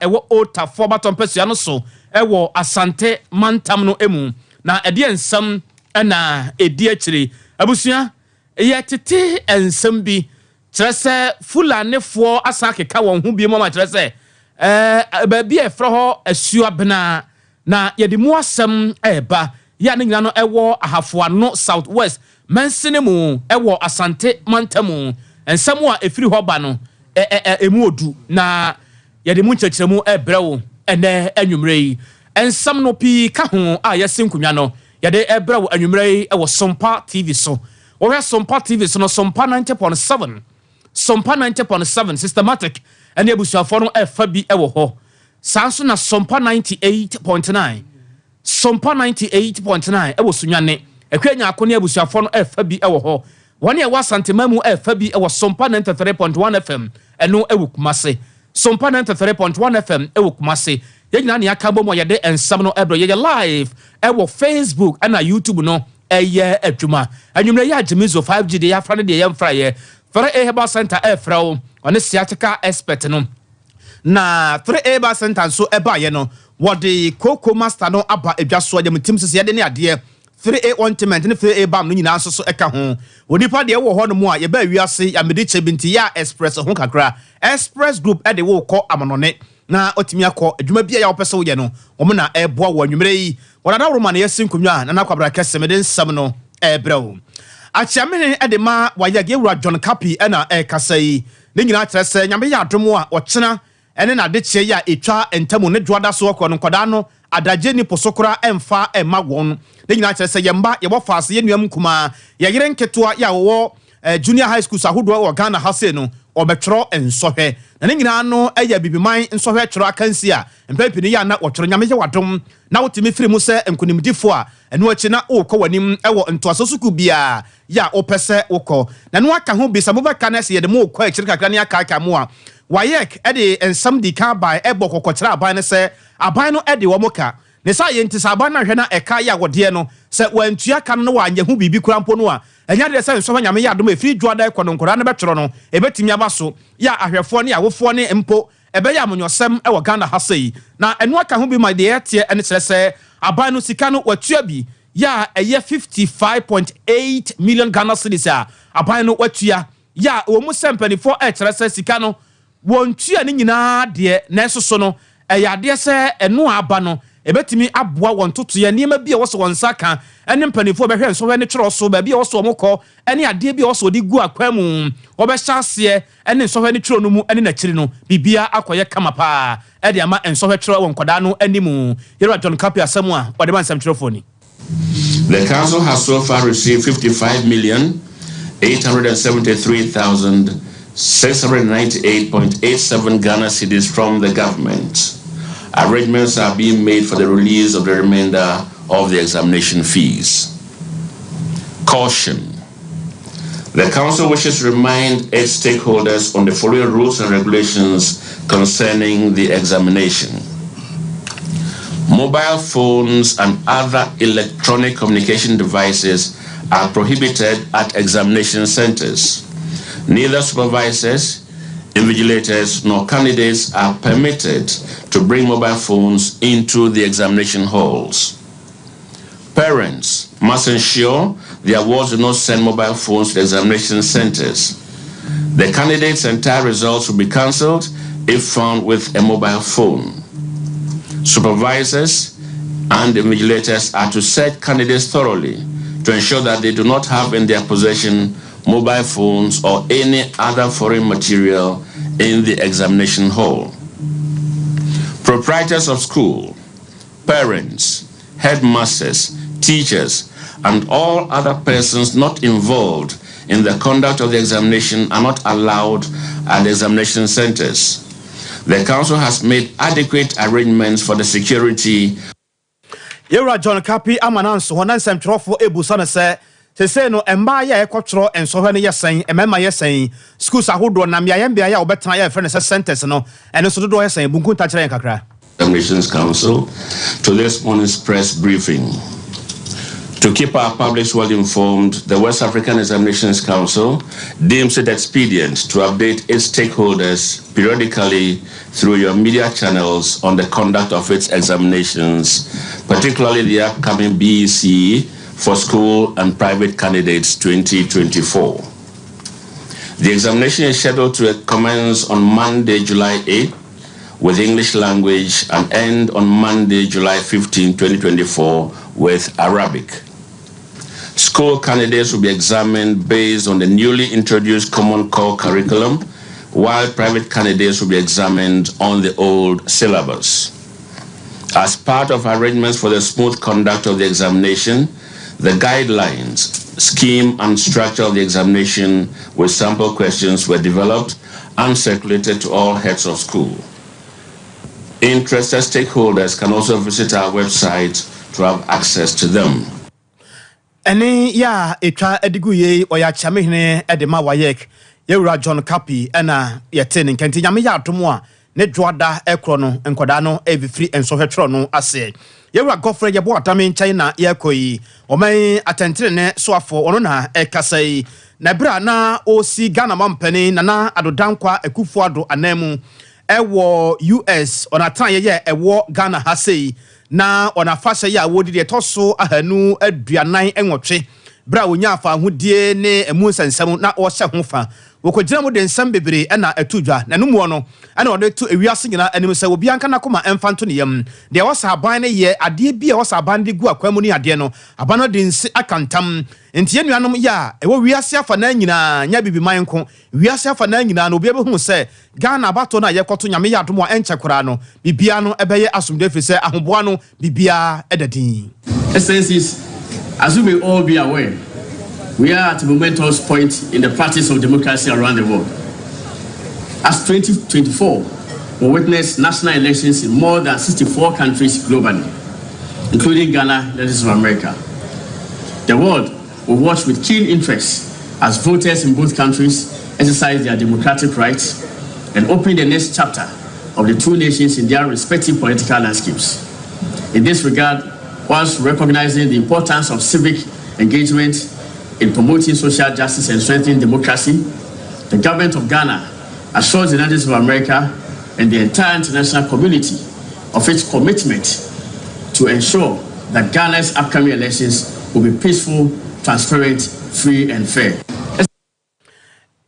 Ɛwɔ Old Tafo abatɔ mpasua no so wɔ Asante mantam no mu. Na ɛdeɛ nsɛm na ɛdi akyire? Abusua, yɛtete nsɛm bi kyerɛ sɛ Fulanefoɔ asan akeka wɔn ho bio ama kyerɛ sɛ ɛɛ baabi a yɛfrɛ hɔ Asuabena na yɛde mu asɛm ɛreba yɛ a ne nyinaa no ɛwɔ Ahafo Ano South West mansini mu ɛwɔ Asante mantam. Nsɛm a ɛfiri hɔ ba no ɛ ɛ ɛmu odu na yɛde mu nkyerɛkyerɛmu ɛbrɛ wo ɛnɛ anwummerɛ yi. Nsɛm no pii ka ho a yɛsi nkonnwa no yɛde ɛbrɛ wo anwummerɛ yi ɛwɔ Sompa TV so. Wɔhwɛ Sompa TV so no, Sompa 90.7, Sompa 90.7 systematic ɛne abusuafoɔ no ɛfa bi ɛwɔ hɔ. Saa nso na Sompa 98.9, Sompa 98.9 ɛwɔ Sunyane, Akua Nyaako ne abusuafoɔ no ɛfa bi ɛwɔ hɔ. Wɔn a ɛwɔ Asantema mu ɛfa bi ɛwɔ Sompa 93.1 FM, ɛno ɛwɔ Kumase. Sompa 93.1 FM ɛwɔ Kumase. Yɛn nyinaa ne aka bɔ mu a yɛde nsɛm no ɛbrɛ. Yɛyɛ live ɛwɔ Facebook ɛna YouTube no ɛyɛ adwuma. Anwummerɛ yɛ agyemizo 5G deɛ yɛafra no deɛ yɛmfra yɛ 3A Herbal Center ɛfrɛ wo, ɔne sciatica expert no. Na 3A Herbal Center nso ɛbaeɛ no, wɔde Coco Master no aba adwa so. Agyamtim sisi yɛde ne adeɛ 3A ointment ne 3A balm no nyinaa nso so ɛka ho. Onipa deɛ wɔ hɔ nom a yɛbaa wiase yɛamede kyɛ bi nti yɛ a express ho kakra. Express Group ɛde wo kɔ amanɔne na ɔtumi akɔ adwuma bi a yɛ wopɛ sɛ woyɛ no, wɔn na ɛboa wɔ anwummerɛ yi. Wɔn adaworo ma no yɛsi nkonnwa a Nana Kwabra Kɛse mede nsɛm no ɛrebrɛ wo. Akyiamene ɛde ma wayɛ yɛwura John Kapi ɛna ɛrekasa yi. Ne nyinaa kyerɛ sɛ Nyame yɛ adom a ɔkyena ɛne n'adekyeɛ yi a ɛtwa ntamu ne dwoada so ɔkɔ no, nkwadaa no adagye ni po so koraa ɛmfa ɛma wɔn. Ne nyinaa kyerɛ sɛ yɛn mba yɛwɔ faase, yɛn nuam nkumaa, yɛyere nketewa yɛ a wɔwɔ junior high schools ahodoɔ wɔ Ghana ha sei no, ɔbɛtwerɛ nsɔhwɛ. Na ne nyinaa no yɛ bibiman nsɔhwɛ twerɛ akansi a mpɛn pii no yɛ a na wɔtwerɛ. Nyame yɛ wadom na wotumi firi mu sɛ nkonimdifoɔ a, ɛno akyi na wokɔ w'anim ɛwɔ ntoaso sukuu biara yɛ a wopɛ sɛ wokɔ. Na ɛno aka ho bi sɛ mobɛka no sɛ yɛde mo kɔ akyiri kakra ne akaaka mu a WAEC ɛde nsɛm di kan ban ɛbɔ kɔkɔkyerɛ aban no sɛ aban no ɛde wɔn ka ne saa yɛ. Nti sɛ aban no ahwɛ na ɛka yɛ awɔdeɛ no sɛ wantua ka no na wanyɛ ho biribi kora mpo no a, ɛnyɛ adeɛ sɛ nsɔhwɛ Nyame yɛ adom a ɛfiri dwoada ɛkɔ no nkwadaa no bɛtwerɛ no ɛbɛtumi aba so. Yɛ ahwɛfoɔ ne awofoɔ ne mpo ɛbɛyɛ amonyɔsɛm ɛwɔ Ghana ha sei. Na ɛno aka ho bi ma deɛ ɛteɛ ɛne kyerɛ sɛ aban no sika no watua bi yɛ a ɛyɛ 55.8 million Ghana cedis a aban no watua yɛ a wɔn mu sɛ mpanimfoɔ ɛkyerɛ sɛ sika no wɔntua ne nyinaa deɛ, nanso so no ɛyɛ adeɛ sɛ ɛno a aba no ɛbɛtumi aboa wɔn totoeɛ nneɛma bi a wɔsɔ wɔn nsa ka ɛne mpanimfoɔ bɛhwɛ nsɔhwɛ ne twerɛ so baabi a wɔsɔ wɔn kɔ ɛne adeɛ bi a wɔsɔ wɔde gu akwan mu wɔbɛhyɛ aseɛ ɛne nsɔhwɛ ne twerɛ no mu ɛne n'akyiri no biribiara akɔyɛ kama paa ɛde ama nsɔhwɛ twerɛ wɔ nkwadaa no anim. Yɛrɛ John Kapi asɛm a wɔde ma nsɛmtwerɛfoɔ ni. The council has so far received 55,873,698.87 Ghana cedis from the government. Arrangements are being made for the release of the remainder of the examination fees. Caution. The council wishes to remind its stakeholders on the following rules and regulations concerning the examination. Mobile phones and other electronic communication devices are prohibited at examination centers. Neither supervisors, invigilators, nor candidates are permitted to bring mobile phones into the examination halls. Parents must ensure their wards do not send mobile phones to the examination centers. The candidates' entire results will be cancelled if found with a mobile phone. Supervisors and invigilators are to search candidates thoroughly to ensure that they do not have in their possession mobile phones or any other foreign material in the examination hall. Proprietors of school, parents, headmasters, teachers, and all other persons not involved in the conduct of the examination are not allowed at the examination centers. The council has made adequate arrangements for the security Yɛwura John Kapi ama no nso hɔ na nsɛmtwerɛfoɔ ebusa no sɛ sesei no mmaa yɛ a ɛkɔtwerɛ nsɔhwɛ no yɛ sɛn, mmarima yɛ sɛn, schools ahodoɔ na mmeayɛ mmeayɛ a wɔbɛtena yɛ yɛfrɛ no sɛ centers no, ɛno nso dodoɔ yɛ sɛn? Bunku nta kyerɛ yɛn kakra. Examinations Council to this morning's press briefing. To keep our publics well informed, the West African Examinations Council deems it expedient to update its stakeholders periodically through your media channels on the conduct of its examinations, particularly the upcoming BEC for school and private candidates 2024. The examination is scheduled to commence on Monday, July 8 with English language and end on Monday, July 15, 2024 with Arabic. School candidates will be examined based on the newly introduced Common Core curriculum, while private candidates will be examined on the old syllabus. As part of arrangements for the smooth conduct of the examination, the guidelines, scheme, and structure of the examination with sample questions were developed and circulated to all heads of school. Interested stakeholders can also visit our website to have access to them. Ɛne yɛ a ɛtwa de gu yei ɔyɛ akyeamehene de ma WAEC yɛwura John Kapi ɛna yɛte ne nka nti Nyame yɛ adom a ne dwoada ɛkorɔ no nkɔdaa no ɛbɛfiri nsɔhwɛ twerɛ no aseɛ. Yɛwura Godfrey Yeboah Dame nkyɛn na yɛrekɔ yi ɔman atɛntenene soafoɔ ɔno na ɛkasa yi na ɛberɛ a na ɔresi Ghana mampanin Nana Addo Dankwa Akufo-Addo anan mu ɛwɔ US wɔn atenaeɛ yɛ ɛwɔ Ghana ha sei na wɔn afahyɛ yɛ a wɔdi deɛ ɛtɔ so 248 berɛ a wɔnya afahodie ne ɛmu nsɛnsɛm na wɔhyɛ ho fa. Wɔkɔgyina mu de nsɛm bebree ɛna ɛto dwa na ɛno muɔ no ɛna wɔde to ewiase nyinaa anim sɛ obiara nka n'akoma ɛmfa nto ne yam deɛ ɛwɔ sɛ aban no yɛ adeɛ bi a ɛwɔ sɛ aban no de gu akwan mu ne adeɛ no aban no de nse aka ntam nti yɛn nuanom yɛ a ɛwɔ wiase afa naa nyinaa nyɛ bibiman nko wiase afa naa nyinaa no obiara bɛhu sɛ Ghana abatoɔ no a yɛkɔto Nyame yɛ adom a ɛnkyɛ koraa no biribiara no ɛbɛyɛ asomdwe ɛfiri sɛ ahoboa no biribiara ɛda din. Excellencies, as you may all be aware, we are at a momentous point in the practice of democracy around the world. As 2024 will witness national elections in more than 64 countries globally, including Ghana and the States of America. The world will watch with keen interest as voters in both countries exercise their democratic rights and open the next chapter of the two nations in their respective political landscapes. In this regard, whilst recognizing the importance of civic engagement in promoting social justice and strengthening democracy, the government of Ghana assures the United States of America and the entire international community of its commitment to ensure that Ghana's upcoming elections will be peaceful, transparent, free, and fair.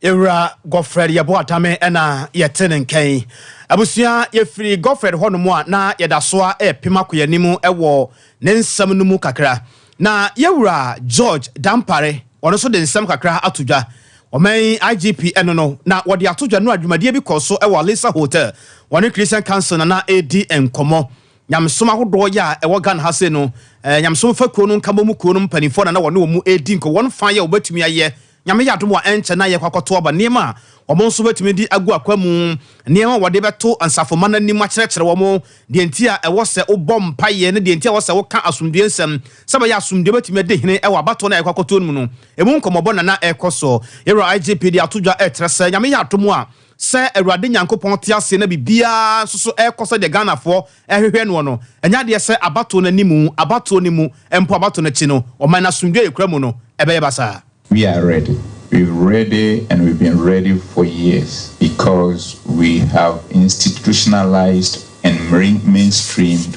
Ewura Godfred Yeboah Dame ɛna yɛte ne nkyɛn. Abusua, yɛfiri Godfred hɔnom a na yɛda so a ɛrepem akɔ yɛn anim ɛwɔ ne nsɛm no mu kakra na yɛwura George Dampare ɔno nso de nsɛm kakra ato dwa. Ɔman IGP ɛno no na wɔde ato dwa no adwumadeɛ bi kɔ so ɛwɔ Alisa Hotel wɔne Christian Council nana ɛredi nkɔmmɔ nyamesom ahodoɔ yɛ a ɛwɔ Ghana ha sei no nyamesom fa kuo no nkabɔ mu kuo no mpanimfoɔ na na wɔne wɔn mu ɛredi nkɔ wɔn fa yɛ wɔbɛtumi ayɛ. Nyame yɛ adom a ɛnkyɛ na yɛkɔ akɔto aba nneɛma a wɔn nso bɛtumi de agu akwa mu nneɛma a wɔde bɛto nsafoma no anim akyerɛkyerɛ wɔn deɛ nti a ɛwɔ sɛ wobɔ mpaeɛ ne deɛ nti a ɛwɔ sɛ woka asomdue nsɛm sɛ bɛyɛ asomdue bɛtumi adi hene ɛwɔ abatoɔ no a yɛkɔ akɔto no mu no ɛmu nkɔmmɔbɔ nana ɛkɔ so. Yɛwura IGP de ato dwa ɛkyerɛ sɛ Nyame yɛ adom a sɛ Awurade Nyankopɔn te ase na biribiara nso so ɛrekɔ sɛ deɛ Ghanafoɔ ɛhwehwɛ noɔ no ɛnyɛ adeɛ sɛ abatoɔ no anim abatoɔ no mu mpo abatoɔ no akyi no ɔman no asomdue a yɛkura mu no ɛbɛyɛ basaa. We are ready. We're ready and we've been ready for years because we have institutionalized and mainstreamed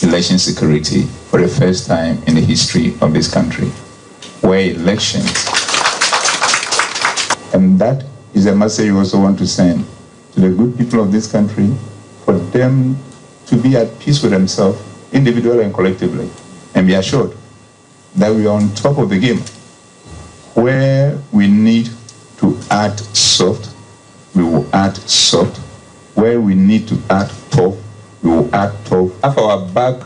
election security for the first time in the history of this country, where elections, and that is a message we also want to send to the good people of this country, for them to be at peace with themselves, individually and collectively, and be assured that we are on top of the game. Where we need to act soft, we will act soft. Where we need to act tough, we will act tough. Have our back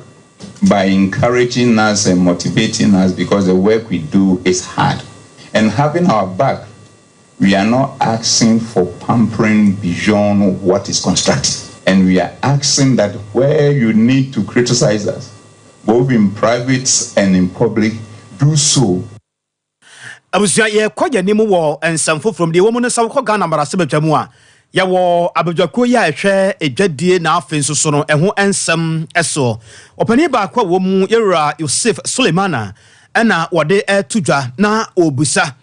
by encouraging us and motivating us because the work we do is hard. And having our back, we are not asking for pampering beyond what is constructive. And we are asking that where you need to criticize us, both in private and in public, do so. Abusua, yɛkɔ yɛn anim wɔ nsɛm foforɔ mu. Deɛ ɛwɔ mu no sɛ wokɔ Ghana mmarahyɛ badwa mu a yɛwɔ abadwakuo yi a ɛhwɛ edwadie na afei nso so no ɛho nsɛm ɛsoɔ. Ɔpanin baako a wɔ mu yɛwura Yosef Sulemana Ɛna wɔde ɛto dwa na ɔbusa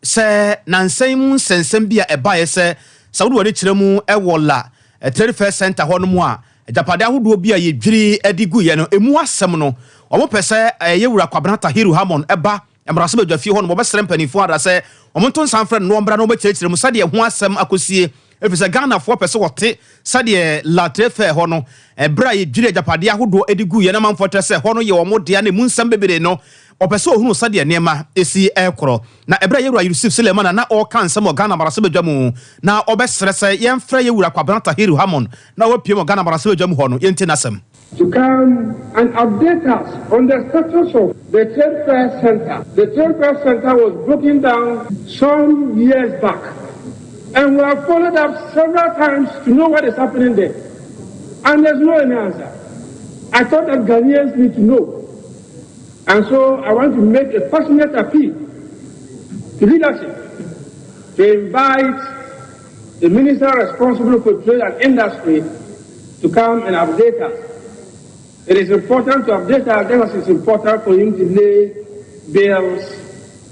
sɛ nansan mu nsɛnsɛm bi a ɛbaeɛ sɛ wode wɔde kyerɛ mu ɛwɔ La Trade Fair Center hɔ no mu a, agyapadeɛ ahodoɔ bi a yɛdwiri de guiɛ no, ɛmu asɛm no, wɔn pɛ sɛ ɛyɛ Wura Kwabena Tahiru Hamon ɛba mmarahyɛbadwa fie hɔ no, wɔbɛsrɛ mpanimfoɔ ada sɛ wɔn nto nsa mfrɛ no na wɔmmra na wɔbɛkyerɛkyerɛ mu sɛdeɛ ho asɛm akɔsie, ɛfiri sɛ Ghanafoɔ pɛ sɛ wɔte sɛdeɛ La Trade Fair hɔ no, ɛberɛ a yɛdwiri agyapadeɛ ahodoɔ de guiɛ na amanfoɔ kyerɛ sɛ hɔ no yɛ wɔn dea na ɛmu nsɛm bebree no, ɔpɛ sɛ ɔhunu sɛdeɛ nneɛma ɛsi ɛkorɔ. Na ɛberɛ a yɛwura Yusuf Suleiman na ɔreka nsɛm wɔ Ghana mmarahyɛbadwa mu na ɔbɛsrɛ sɛ yɛmfrɛ yɛwura Kwabena Tahiru Hamon na wɔapue wɔ Ghana mmarahyɛbadwa mu hɔ no, yɛnti n'asɛm. To come and update us on the status of the Trade Fair Center. The Trade Fair Center was broken down some years back, and we have followed up several times to know what is happening there. And there's no any answer. I thought that Ghanaians need to know. And so I want to make a passionate appeal to leadership to invite the minister responsible for trade and industry to come and update us. It is important to update us just as it's important for him to lay bills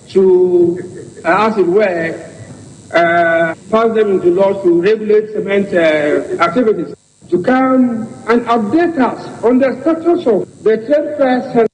to, as it were, pass them into laws to regulate cement activities. To come and update us on the status of the Trade Fair Center.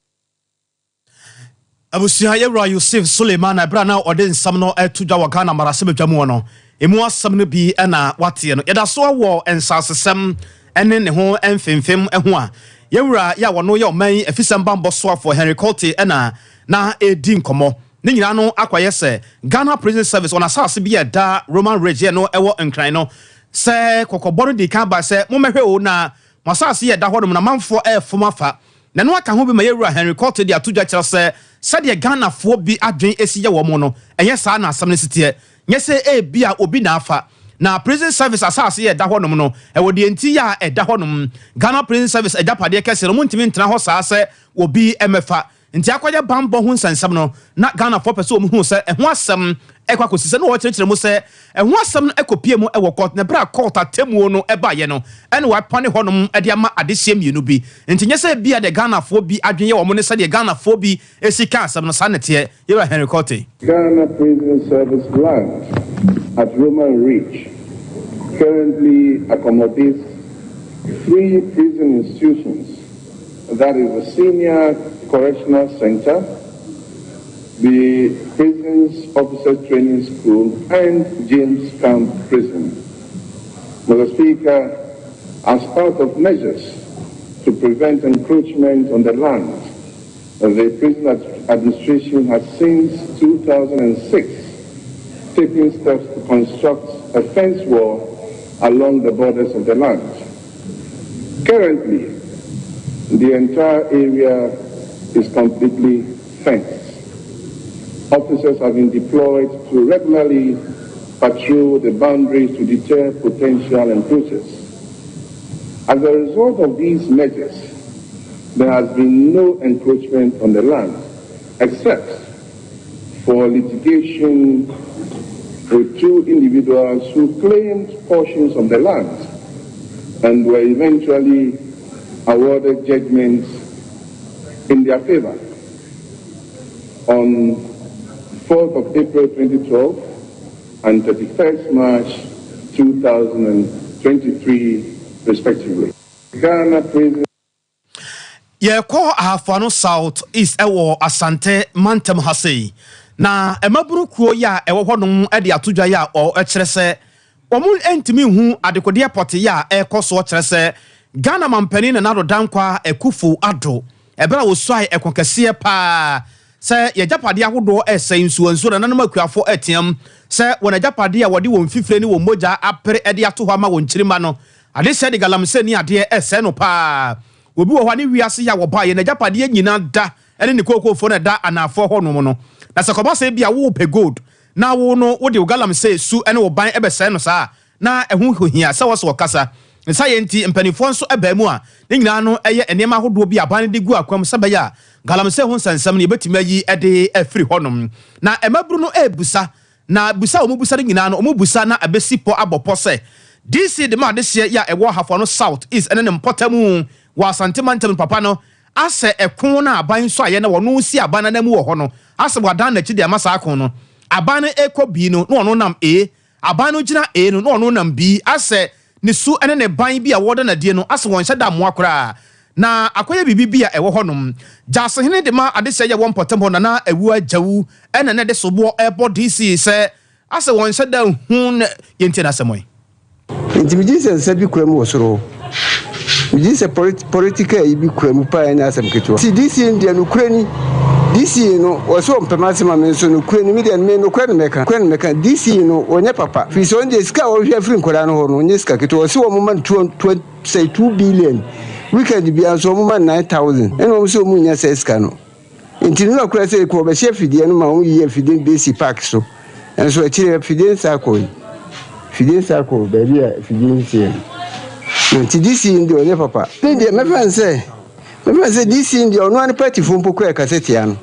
Abusua, yɛwura Yusuf Suleiman, ɛberɛ a na ɔde nsɛm no ɛto dwa wɔ Ghana mmarahyɛbadwa mu no, ɛmu asɛm no bi ɛna wateɛ no. Yɛda so wɔ nsasesɛm ɛne ne ho mfemfem ho a, yɛwura yɛ a wɔno yɛ ɔman afisɛm bambɔ soafoɔ Henry Quartey ɛna na ɛdi nkɔmmɔ. Ne nyinaa no akɔyɛ sɛ Ghana Prison Service ɔno asase bi a ɛda Roman Ridge yɛ no ɛwɔ Nkran no, sɛ kɔkɔbɔ no di kan ba sɛ mommɛhwɛ o, na mo asase yɛ da hɔ nom na manfoɔ ɛɛfom afa. Na no aka ho bi ma yɛwura Henry Quartey de ato dwa kyerɛ sɛ sɛdeɛ Ghanafoɔ bi adwen esi yɛ wɔn no, ɛnyɛ saa na asɛm no si teɛ. Nyɛ sɛ ebi a obi na afa na Prison Service asase yɛ ɛda hɔnom no, ɛwɔ deɛ nti yɛ a ɛda hɔnom. Ghana Prison Service agyapadeɛ kɛseɛ no, ɔmo ntena hɔ saa sɛ obi ɛmɛfa. Nti akɔyɛ bambɔ ho nsɛnsɛm no na Ghanafoɔ pɛ sɛ wɔn hu sɛ ɛho asɛm ɛkɔ akɔsi sɛ na wɔkyerɛkyerɛ mu sɛ ɛho asɛm no ɛkɔpie mu ɛwɔ court, na ɛberɛ a court atemmuo no ɛbaeɛ no, ɛna wɔapane hɔnom ɛde ama adehyeɛ mmienu bi. Nti nyɛ sɛ bia deɛ Ghanafoɔ bi adwene yɛ wɔn ne sɛdeɛ Ghanafoɔ bi esi ka asɛm no saa ne teɛ. Yɛwura Henry Quartey. Ghana Prison Service land at Roman Ridge currently accommodates three prison institutions. That is the Senior Correctional Center, the Prisons Officers Training School, and James Camp Prison. Mr. Speaker, as part of measures to prevent encroachment on the land, the prison administration has since 2006 taken steps to construct a fence wall along the borders of the land. Currently, the entire area is completely fenced. Officers have been deployed to regularly patrol the boundaries to deter potential encroachers. As a result of these measures, there has been no encroachment on the land except for litigation with two individuals who claimed portions of the land and were eventually awarded judgments in their favor on 4th of April 2012 and 31st March 2023, respectively. Ghana Prison Yɛkɔ Ahafo South East ɛwɔ Asante mantam ha sei na mmabunu kuo yi a ɛwɔ hɔnom de ato dwa yi a ɔkyerɛ sɛ wɔn ntumi nhu adekodeɛ pɔte yi a ɛrekɔ soɔ, kyerɛ sɛ Ghana mampanin Nana Addo Dankwa Akufo Addo, ɛberɛ a wɔsuae ɛko kɛseɛ paa sɛ yɛgyapadeɛ ahodoɔ ɛsɛe, nsuo nsuo, nananom akuafoɔ ɛteam sɛ wɔn agyapadeɛ a wɔde wɔn fifire ne wɔn mogya apere de ato hɔ ama wɔn kyirima no, adehyɛ de galamsey ne adeɛ ɛsɛe no paa. Obi wɔ hɔ a ne wiase yɛ a wɔbaeɛ n'agyapadeɛ nyinaa da ɛne ne kookoofoɔ no ɛda anaafoɔ hɔ nom no. Na sɛ kɔba sɛ bi a wopɛ gold na wo no wode wo galamsey su ne wo ban ɛbɛsɛe no saa, na ɛho hia sɛ wɔsɛ wɔkasa nsa yɛ. Nti mpanimfoɔ nso ɛbaa mu a ne nyinaa no ɛyɛ nneɛma ahodoɔ bi aban no de gu akwam sɛ bɛyɛ a galamsey ho nsɛnsɛm no yɛbɛtumi ayi ɛde afiri hɔnom. Na mmabunu no ɛrebusa na busa a wɔn busa no nyinaa no, wɔn busa na ɛbɛsi pɔ abɔ pɔ sɛ DC de ma adehyeɛ yɛ a ɛwɔ Ahafo South East ɛne ne mpɔtamu wɔ Asante mantam papa no. Asɛ ɛko no a aban suaeɛ na wɔno si aban no ananmu wɔ hɔ no, asɛ wadan n'akyi de ama saa ko no. Aban no rekɔ B no, na ɔno nam A. Aban no gyina A no, na ɔno nam B. Asɛ ne su ne ne ban bi a wɔda no adie no, asɛ wɔnhyɛ da mmoa koraa. Na akɔyɛ biribi bi a ɛwɔ hɔnom. Gyasehene de ma adesɛe a ɛwɔ mpɔtam hɔ Nana Awuah Gyawu na na ɛde soboɔ rebɔ DC sɛ asɛ wɔnhyɛ da nhu no. Yɛntie n'asɛm ɛ. Nti megye di sɛ nsa bi kura mu wɔ soro hɔ. Megye di sɛ political yi bi kura mu paa ɛnyɛ asɛm ketewa. Nti DC no deɛ nokorɛ ni, DC no wɔse ɔmpɛ m'asɛm a me nso nokorɛ ni, me deɛ me nokorɛ na mɛka, nokorɛ na mɛka, DC no ɔnyɛ papa firi sɛ ɔno deɛ sika a ɔhwehwɛ afiri nkwadaa no hɔ no ɔnyɛ sika ketewa, ɔse wɔn ma no sɛ 2 billion, weekend biara nso wɔn ma no 9000 ɛna wɔn se wɔn nnya saa sika no. Nti no na kora sɛ kɔ wɔbɛhyɛ afidie no ma wɔn yiyi afidie no besi park so nso akyire afidie no saa kɔe afidie no saa kɔ baabi a afidie no teɛ no nti DC no deɛ ɔnyɛ papa ne deɛ mɛfa no sɛ mɛfa no sɛ DC no deɛ ɔno ara ne party foɔ mpo kora ɛkasa tia no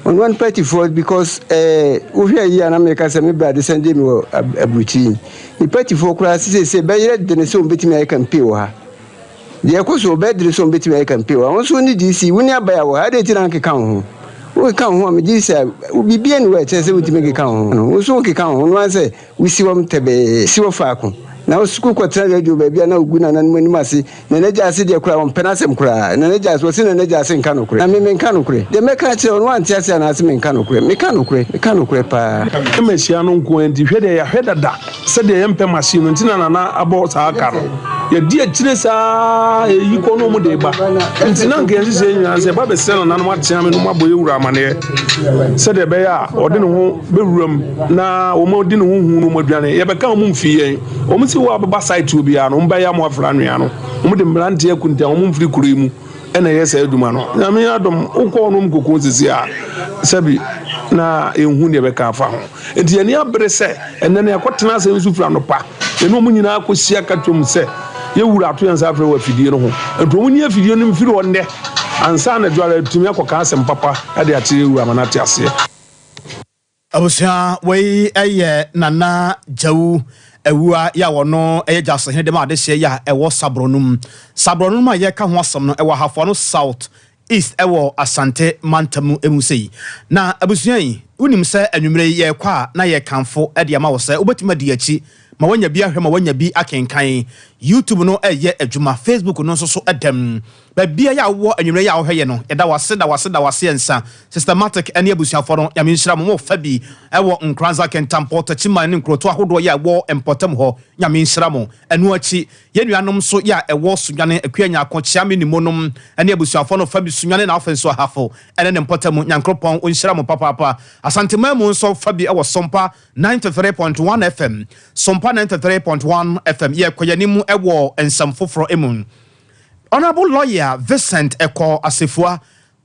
ɔno ara ne party foɔ because ɛɛ wohwɛ yi a na meka sɛ me bra de sɛn de mi wɔ aburukyiri ne party foɔ koraa sese bɛyerɛ de ne sɛ wɔn bɛtumi ayɛ campaign wɔ ha. Deɛ ɛkɔ so, ɔbɛyɛ dene sɛ wɔbɛtumi ayɛ campaign wɔ ha. Wo nso wo ne DC, wo ne Abaya wɔ ha, adɛn nti na wonkeka wo ho? Wokeka wo ho a, megye di sɛ biribiara nni hɔ a ɛkyerɛ sɛ wontumi nkeka wo ho. Wo nso wokeka wo ho, no ara sɛ wosi hɔ tɛbɛɛ, si hɔ faako, na wo wokɔtena radio baabi a na wogu nananom anim ase. Nana Gyasi deɛ koraa, ɔmpɛ n'asɛm koraa. Nana Gyasi, wɔse Nana Gyasi nka nokorɛ, na me menka nokorɛ. Deɛ mɛka akyerɛ wo no, woante aseɛ anaase menka nokorɛ? Meka nokorɛ, meka nokorɛ paa. Mahyia no nko ara nti, hwɛ deɛ yɛahwɛ dada. Sɛdeɛ yɛmpɛ machine no nti na Nana abɔ saa ka no. Yɛdi akyire saa ɛyi kɔ no wɔn de ba. Nti na nka yɛn nhyehyɛeɛ nyinaa sɛ yɛba bɛsrɛ nananom atea me nom abɔ yɛn wura amaneɛ sɛdeɛ ɛbɛyɛ a ɔde ne ho bɛwura mu na wɔn adi ne ho hu no wɔn aduane. Yɛbɛka wɔn mfii yɛn. Wɔn si wɔ abɛba site wɔ biara no wɔn bɛyɛ mo afra anwea no. Wɔn de mmeranteɛ akunta wɔn mfiri kuro yi mu. ɛna ɛyɛ saa adwuma no. Nyame adom, wokɔ hɔnom koko sisi a, sɛbi na yɛnhu deɛ bɛka afa ho. Nti yɛn ani abere sɛ ɛnɛ no yɛakɔtena ase nso firi anɔpa, yɛne wɔn nyinaa akɔhyia ka kyerɛ wɔn sɛ yɛwura ato yɛn nsa afrɛ wɔ afidie no ho. Nti wɔn nyi afidie no mfiri hɔ nnɛ ansa na adware atumi akɔka asɛm papa de akyerɛ yɛwura ama no ate aseɛ. Abusua wei yɛ Nana Gyawu Awua yi a ɔno yɛ Gyasehene de ma adehyeɛ yi a ɛwɔ Saborɔnum. Saborɔnum a yɛreka ho asɛm no ɛwɔ Ahafoano South East ɛwɔ Asante mantam mu sei. Na abusua yi, wonim sɛ anwummerɛ yi yɛrekɔ a na yɛrekamfo de ama wo sɛ wobɛtumi adi akyi ma woanya bi ahwɛ ma woanya bi akenkan. YouTube no ɛreyɛ adwuma, Facebook no nso so dɛm. Baabiara a wowɔ anwummerɛ yi a wohwɛ yɛ no, yɛda wo ase, da wo ase, da wo ase ɛnsa. Systematic ɛne abusuafoɔ no, Nyame nhyira mo. Mo fa bi ɛwɔ Nkoranza, Kintampo, Techiman ne nkurotoɔ ahodoɔ yɛ a ɛwɔ mpɔtam hɔ, Nyame nhyira mo. Ɛno akyi, yɛn nuanom nso yɛ a ɛwɔ Sunyani, Akua Nyarko, Kyeame ne Monom ɛne abusuafoɔ no fa bi Sunyani na afei nso Ahafo ɛne ne mpɔtam, Nyankoropɔn ɔnhyira mo papaapa. Asanteman mu nso fa bi ɛwɔ Sompa 93.1 FM, Sompa 93.1 FM, yɛrekɔ yɛn anim ɛwɔ nsɛm foforɔ mu. Honourable Lawyer Vincent Ekow Asefua,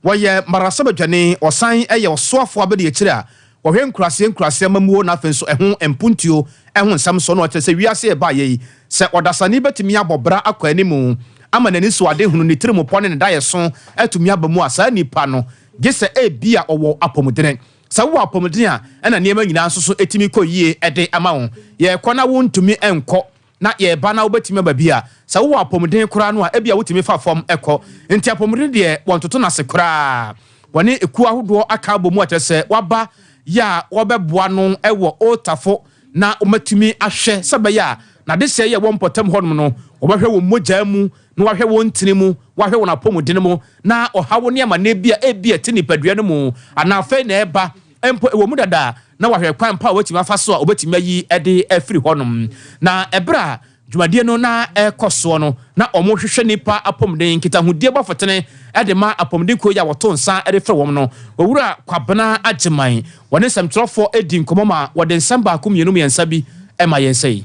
wɔyɛ mmarahyɛbadwani, ɔsan yɛ ɔsoafoɔ abadiakyire a wɔhwɛ nkuraseɛ nkuraseɛ amammuo na afei nso ɛho mpuntuo ho nsɛm so na ɔkyerɛ sɛ wiase a ɛbaeɛ yi, sɛ ɔdasani bɛtumi abɔ bra akɔ anim ama n'ani so adehunu, ne tirimupɔ ne ne daeɛso atumi aba mu a, saa nipa no gye sɛ ebia ɔwɔ apɔmudene. Sɛ wowɔ apɔmuden a, ɛna nneɛma nyinaa nso so tumi kɔ yie de ama wo. Yɛrekɔ na wontumi nkɔ na yɛreba na wobɛtumi aba bi a, sɛ wowɔ apɔmuden koraa no a, ebia wotumi fa fam kɔ. Nti apɔmuden deɛ, wɔntoto no ase koraa. Wɔne ekuo ahodoɔ aka abɔ mu a kyerɛ sɛ wɔaba yɛ a wɔbɛboa no wɔ Old Tafo na wɔatumi ahwɛ sɛ ɛbɛyɛ a n'adesɛe yi a ɛwɔ mpɔtam hɔnom no, wɔbɛhwɛ wɔn mogyaa mu na wɔahwɛ wɔn ntini mu, wɔahwɛ wɔn apɔmuden mu, na ɔhaw ne amanneɛ bi a ebia ɛte nipadua no mu anaa afei na ɛreba mpo ɛwɔ mu dada a, na wahwɛ kwan pa a obetumi afa so a obetumi ayi de afiri hɔnom. Na ɛberɛ a dwumadie no na ɛrekɔ soɔ no, na wɔrehwehwɛ nnipa apɔmuden nkitahodie bɔfotene de ma apɔmuden kuo yi a wɔto nsa de frɛ wɔn no. Owura Kwabena Agyeman, wɔne nsɛmtwerɛfoɔ di nkɔmmɔ ma wɔde nsɛm baako mmienu mmiɛnsa bi ma yɛn sɛi.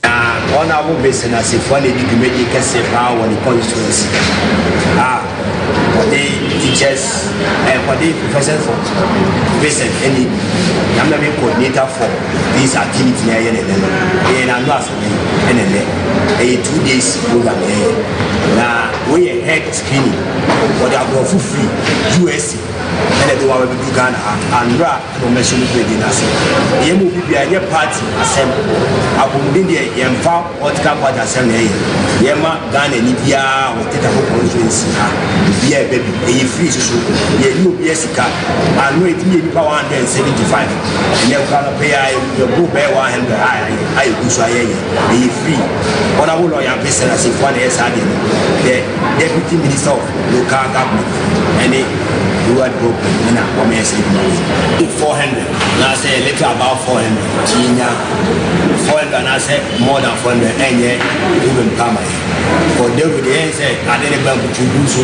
Na wɔn a wɔbɛsi no asefoɔ na ɛdi dwumadie kɛseɛ paa wɔ ne constituency a. Wɔde teachers eh, wɔde professors for research ɛne na mna me coordinator for this activity na ɛyɛ ne nɛ no ɛyɛ na ano asɔre ɛne nɛ ɛyɛ 2 days program ɛyɛ na wɔyɛ health screening. Wɔde aborɔfo firi USA ɛna ɛde wɔn abɛdu Ghana ha anora ɛna wɔn ahyɛ mu dwumadie no ase. Ɛyɛ mu obi bia ɛnyɛ party asɛm, apɔmuden deɛ yɛmfa political party asɛm na ɛyɛ. Yɛma Ghana ni biara wɔte Tafo constituency ha obiara ɛbɛ bi, ɛyɛ free soso, yɛni obiara sika. Ano ɛtumi yɛ nipa 175, ɛnɛ kura no pɛyɛ a yɛbo bɛyɛ 100 a ayɛ gu so ayɛyɛ. Ɛyɛ free. Honourable Lawyer Vincent Asefua na ɛyɛ saa deɛ no, the Deputy Minister of Local Government ɛne Rural Development, ɛna wɔn yɛ sɛ adwuma wei. 400 anaasɛ little about 400, ti nya 400 anaasɛ more than 400, ɛnyɛ problem pa ma yɛ. For David yɛn sɛ ade ne ba nkutu so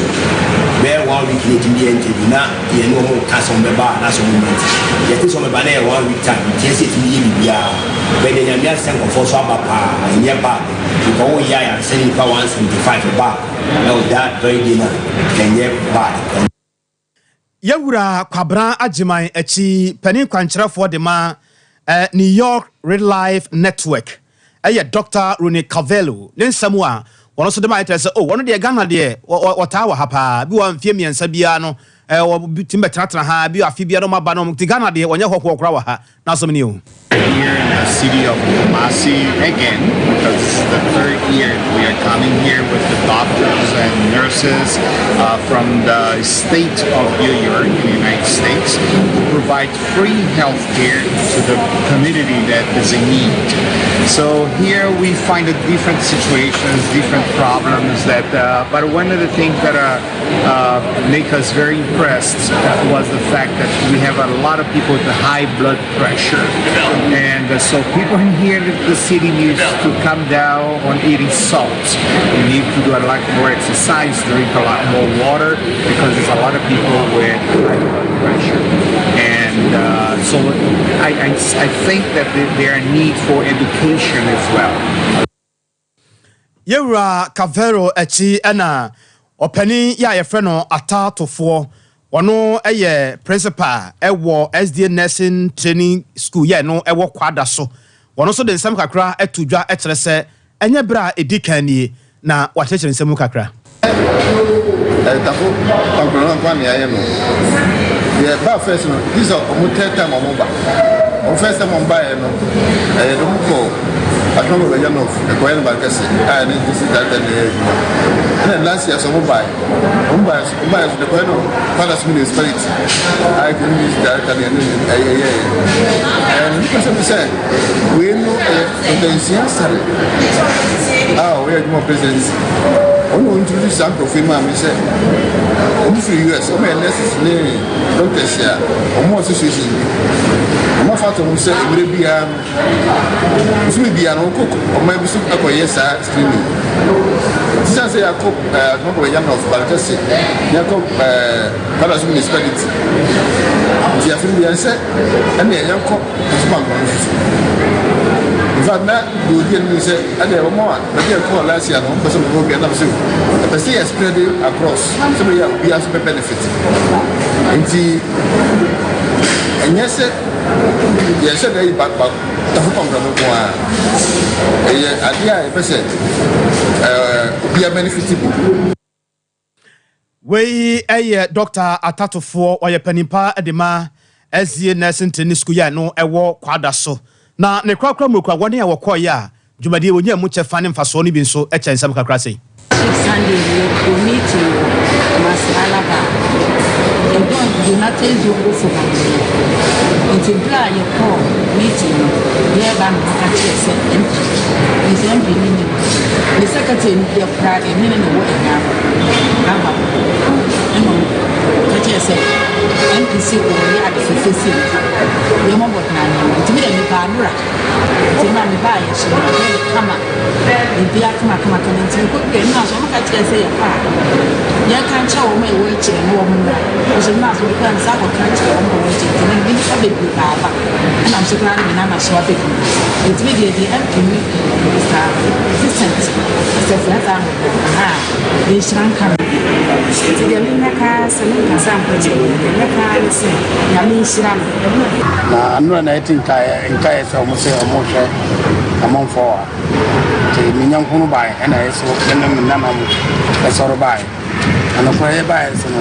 bɛyɛ one week ne etimi yɛ interview na yɛn ne wɔn ka sɛ wɔn bɛba anaasɛ wɔn mma, nti yɛte sɛ wɔn bɛba na yɛ one week time, nti yɛsɛ etimi yɛ biribiara bɛyɛ deɛ Nyame asɛ nkɔfoɔ so aba paa. Ɛnyɛ bad because wɔyɛ a yɛasɛ nipa 175 ba ɛwɔ that very day na ɛnyɛ bad. Yɛwura Kwabena Agyeman akyi panin kwankyerɛfoɔ de ma New York Real Life Network ɛyɛ Dr Rony Cavello. Ne nsɛm a wɔn nso de ma ayɛtɛ sɛ oh, wɔn deɛ Ghana deɛ wɔtaa wɔ ha paa bi wɔ mfeɛ 3 biara no, wɔtumi bɛtenatena ha bi afe biara no ɔmo aba no ti. Ghana deɛ wɔnyɛ hɔhoɔ koraa wɔ ha n'asɛm ni o. Here in the city of Kumasi again, because this is the third year we are coming here with the doctors and nurses from the state of New York in the United States to provide free health care to the community that is in need. So here we find the different situations, different problems that, but one of the things that make us very impressed was the fact that we have a lot of people with high blood pressure. And so people in here in the city needs to come down on eating salt. You need to do a lot more exercise, drink a lot more water, because there's a lot of people with high blood pressure. And so I think that there are need for education as well. Yɛwura Cavero akyi ɛna ɔpanin yɛ a yɛfrɛ no Atatofoɔ, ɔno yɛ principal ɛwɔ SDA Nursing Training School yɛ no ɛwɔ Kwada so. Wɔn nso de nsɛm kakra ɛto dwa ɛkyerɛ sɛ ɛnyɛ berɛ a ɛdi kan nie, na wakyerɛkyerɛ nsɛm mu kakra. Tafo Pankrono nkwa ne ayɛ no yɛ ba first no, this is ɔmo third time ɔmo ba. Ɔmo first time ɔmo ba yɛ no, ɛyɛ de ɔmo kɔ Atwoma Bɛgya North, ɛkɔyɛ no Bankɛse a ɛne district director ne yɛ adwuma. Ɛna last year so ɔmo ba yɛ, ɔmo ba yɛ so de kɔyɛ no Kwadaso Municipality a ɛkɔ district director ne ɛne ɛyɛ yɛ ɛɛ nipa sɛ sɛ wei no ɛyɛ Dr. Nsia Sare a ɔyɛ adwuma wɔ presidency, ɔno na ɔintroduce saa nkurɔfoɔ yi maa me sɛ ɔmo firi US, ɔmo yɛ nurses ne doctors a ɔmo wɔ association bi. Ɔmo afa ato ho sɛ mmerɛ biara no, bosome biara no, ɔkɔ ɔman bi so akɔyɛ saa screening. Sisan sɛ yɛakɔ Atwima North, Barekɛse, ne yɛakɔ Kwadaso Municipality, nti afei no yɛn sɛ ɛne yɛnkɔ Tafo no soso. In fact, na deɛ odi anim sɛ ɛdeɛ wɔn a baabi a ɛkɔɔ last year no, wɔn pɛ sɛ wɔn bɛ nam sɛ ɛpɛ sɛ yɛ spread across sɛ bɛyɛ a obiara nso bɛ benefit. Nti ɛnyɛ sɛ yɛhyɛ dɛ yi ba ba Tafo Pankrono nko ara, ɛyɛ adeɛ a yɛpɛ sɛ obiara benefit bi. Wei ɛyɛ Dr Atatofoɔ, ɔyɛ panimpa de ma SDA Nursing Training School yɛ no ɛwɔ Kwada so, na ne korakora mu kura wɔne a wɔkɔɔyɛ a dwumadie wɔnya mu kyɛfa ne mfasoɔ no bi nso kyɛ nsɛm kakra sei. Sunday yɛkɔ meeting wɔ Kumasi Alaba, yɛbɔ United Zongo Forum no. Nti bere a yɛkɔɔ meeting no, yɛreba no, ɔka kyerɛ sɛ MP nti MP no nim ne secretary no deɛ koraa deɛ mene ne wɔ ɛnya aba, ɛna ɔka kyerɛ sɛ MP si wɔyɛ ade fɛfɛ si. Yɛmmɔbɔ tena nneɛma. Nti me deɛ mepɛ anora. Nti mmerɛ a mebaeɛ so no, ɛyɛ kama. Biribiara kama kama kama. Nti mekɔduru ɛno a so wɔka kyerɛ sɛ yɛkɔ a, yɛnka nkyerɛ wɔn a ɛwɔ akyire no wɔn mmra. Nso mmerɛ a so mekɔɛ no, saa kɔka kyerɛ wɔn a ɛwɔ akyire. Nti me nnipa bebree baaba. Ɛna nso koraa no me nana so abɛdu. Nti me deɛ deɛ MP ne Mr. Vincent sɛ sɛ saa no aha nhyira nka no. Nti deɛ memmɛka ara sɛ menkasa nkɔkyerɛ mu deɛ mɛka ara ne sɛ Nyame nhyira no. Na nnora na ɛte nkaeɛ nkaeɛ sɛ wɔn sɛ wɔn rehwɛ amanfoɔ a nti me nyɛnko no baeɛ ɛna ɛso me ne me nana mo ɛsɔre baeɛ na nokorɛ yɛ baeɛ nso no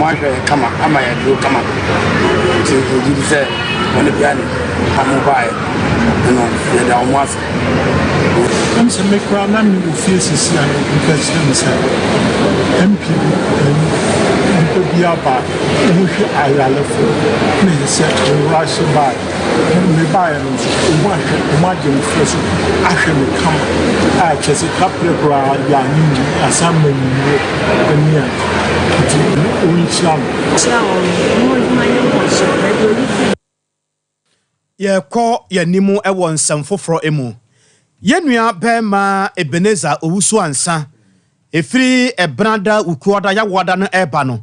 wɔn ahwɛ yɛ kama ama yɛ aduro kama nti megye di sɛ wɔn bia ne wɔn baeɛ no yɛda wɔn ase. Ɛm sɛ me koraa na me wɔ fie sisi a na obi ka kyerɛ me sɛ MP bi ɛyi nipa bi aba ɔmo hwɛ ayarefo na ɛsɛ sɛ me rush bae na me baeɛ no nso ɔmo ahwɛ ɔmo agye me frɛ so ahwɛ me kama a kyerɛ sɛ kaprɛ koraa yɛ anye mu asan ma me nnuro ɛne ade nti ɔnhyira no. Hyira wɔn, wɔn adwuma nyɛ nkɔsoɔ, baabi oyi firi. Yɛrekɔ yɛn anim wɔ nsɛm foforɔ mu. Yɛn nua barima Ebenezer Owusu-Ansah, ɛfiri Ɛbenada, Wukuada, Yawoada no reba no,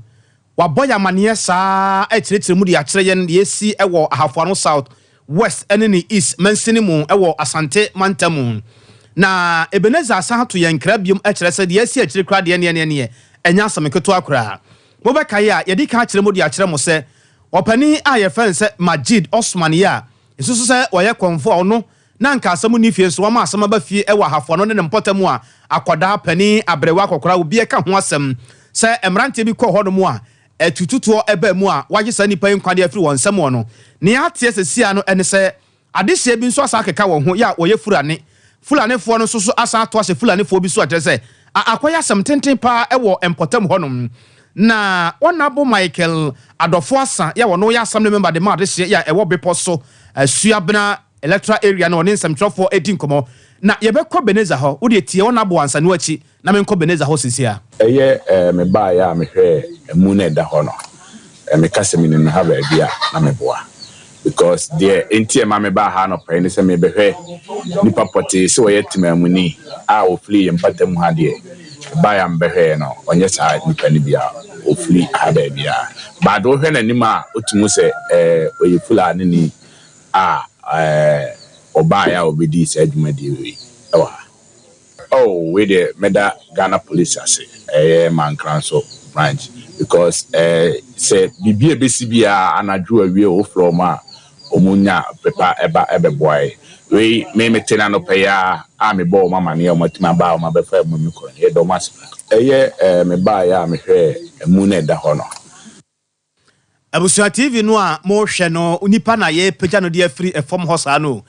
wabɔ yɛn amaneɛ saa ara rekyerɛkyerɛ mu de akyerɛ yɛn deɛ asi wɔ Ahafoano South, West ne ne East mansini mu wɔ Asante mantam mu. Na Ebenezer asan ato yɛn nkra biom kyerɛ sɛ deɛ asi akyire koraa deɛ neɛ neɛ neɛ ɛnyɛ asɛm ketewa koraa. Mobɛkae a, yɛadi kan akyerɛ mu de akyerɛ mo sɛ Ɔpanin a yɛfrɛ no sɛ Majid Osman yi a yɛsusu sɛ ɔyɛ kɔmfo a ɔno na anka asɛm nni fie nso wama asɛm aba fie wɔ Ahafo ano ne ne mpɔtam a akwadaa, panin, aberewa, akɔkoraa obiara ka ho asɛm sɛ mmeranteɛ bi kɔɔ hɔnom a atututoɔ baa mu a wɔagye saa nnipa yi nkwa de afiri wɔn nsam wɔ no. Nea ateɛ seesei ara no ne sɛ Adehyeɛ bi nso asan akeka wɔn ho yɛ a wɔyɛ Fulani. Fulanifoɔ no nso so asan ato ahyɛ Fulanifoɔ bi so a kyerɛ sɛ a akɔyɛ asɛm tenten paa wɔ mpɔtam hɔnom. Na Honourable Michael Adɔfo Asa yɛ a ɔno yɛ Assembly Member de ma adehyeɛ yɛ a ɛwɔ Bepɔ so Suabena Electoral Area no ɔne nsɛmtwerɛfoɔ redi nkɔmmɔ. Na yɛbɛkɔ Beneza hɔ. Wodeɛ tie Honourable ansa no akyi na menkɔ Beneza hɔ seesei ara. Ɛyɛ eh, mebaeɛ a mehwɛɛ amu no a ɛda hɔ no, eh, meka sɛ menim no ha baabi a na meboa. Because deɛ enti a ɛma mebaa ha anɔpa yi ne sɛ merebɛhwɛ nipa pɔtee sɛ ɔyɛ temaamuni a ɔfiri yɛn mpata mu ha deɛ, mebaeɛ a mebɛhwɛeɛ no, ɔnyɛ saa nipa no bi a ɔfiri ha baabiara. But wohwɛ n'anim a, wotumi hu sɛ eh, ɔyɛ Fulanini a eh, ɔbaeɛ a ɔbɛdii saa dwumadie wei wɔ ha. Oh wei deɛ mɛda Ghana police ase ɛyɛ Mankranso branch because eh sɛ biribi a ɛbɛsi biara anadwo awie o wofrɛ wɔn a wɔn nya pepa ɛba ɛbɛboa yɛ wei me mete no anɔpa yi ara a mebɔ wɔn amaneɛ a wɔn atumi aba a wɔn abɛfa ɛmu me kɔ no yɛda wɔn ase paa. Ɛyɛ eh mebaeɛ a mehwɛɛ ɛmu no a ɛda hɔ no. Abusua TV no a mohwɛ no nipa na yɛpagya no de afiri fam hɔ saa no o.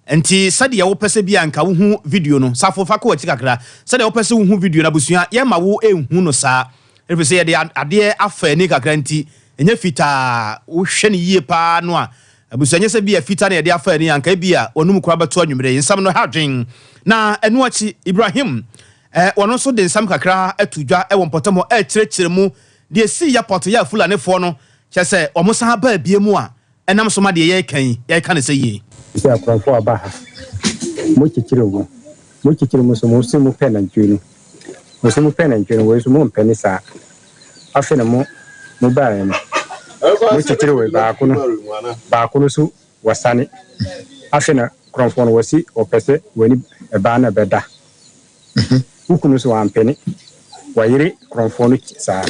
Nti sɛdeɛ wopɛ sɛ bi a nka wohu video no, Safo fa kɔ w'akyi kakra, sɛdeɛ wopɛ sɛ wohu video no abusua yɛmma wo nhu no saa ɛfiri sɛ yɛde adeɛ afa ani kakra nti ɛnyɛ fitaa, wohwɛ no yie paa no a abusua nyɛ sɛ bi a fitaa na yɛde afa ani anka ebi a wɔnum koraa bɛto anwummerɛ yi nsɛm no ha adwen. Na ɛno akyi Ibrahim eh, wɔno nso de nsɛm kakra ato dwa wɔ mpɔtam hɔ ɛrekyerɛkyerɛ mu Deɛ ɛsii yɛ pɔtee a Fulanifoɔ no, kyerɛ sɛ wɔn san baa bie mu a ɛnam so ma deɛ yɛreka yi, yɛreka no sɛ yie. Sɛ akorɔmfoɔ aba ha, mo kyekyere mo, mo kyekyere mo so, mo se mo pɛ nantwie no, mo se mo pɛ nantwie no, wei nso mo mpɛ ne saa. Afei na mo, mo baeɛ no, mo kyekyere wei baako no, baako no so wɔsane. Afei na korɔmfoɔ no wɔsi wɔpɛ sɛ wɔne ɛbaa no bɛda. Wo kunu nso wampene. Wayere korɔmfoɔ no saa.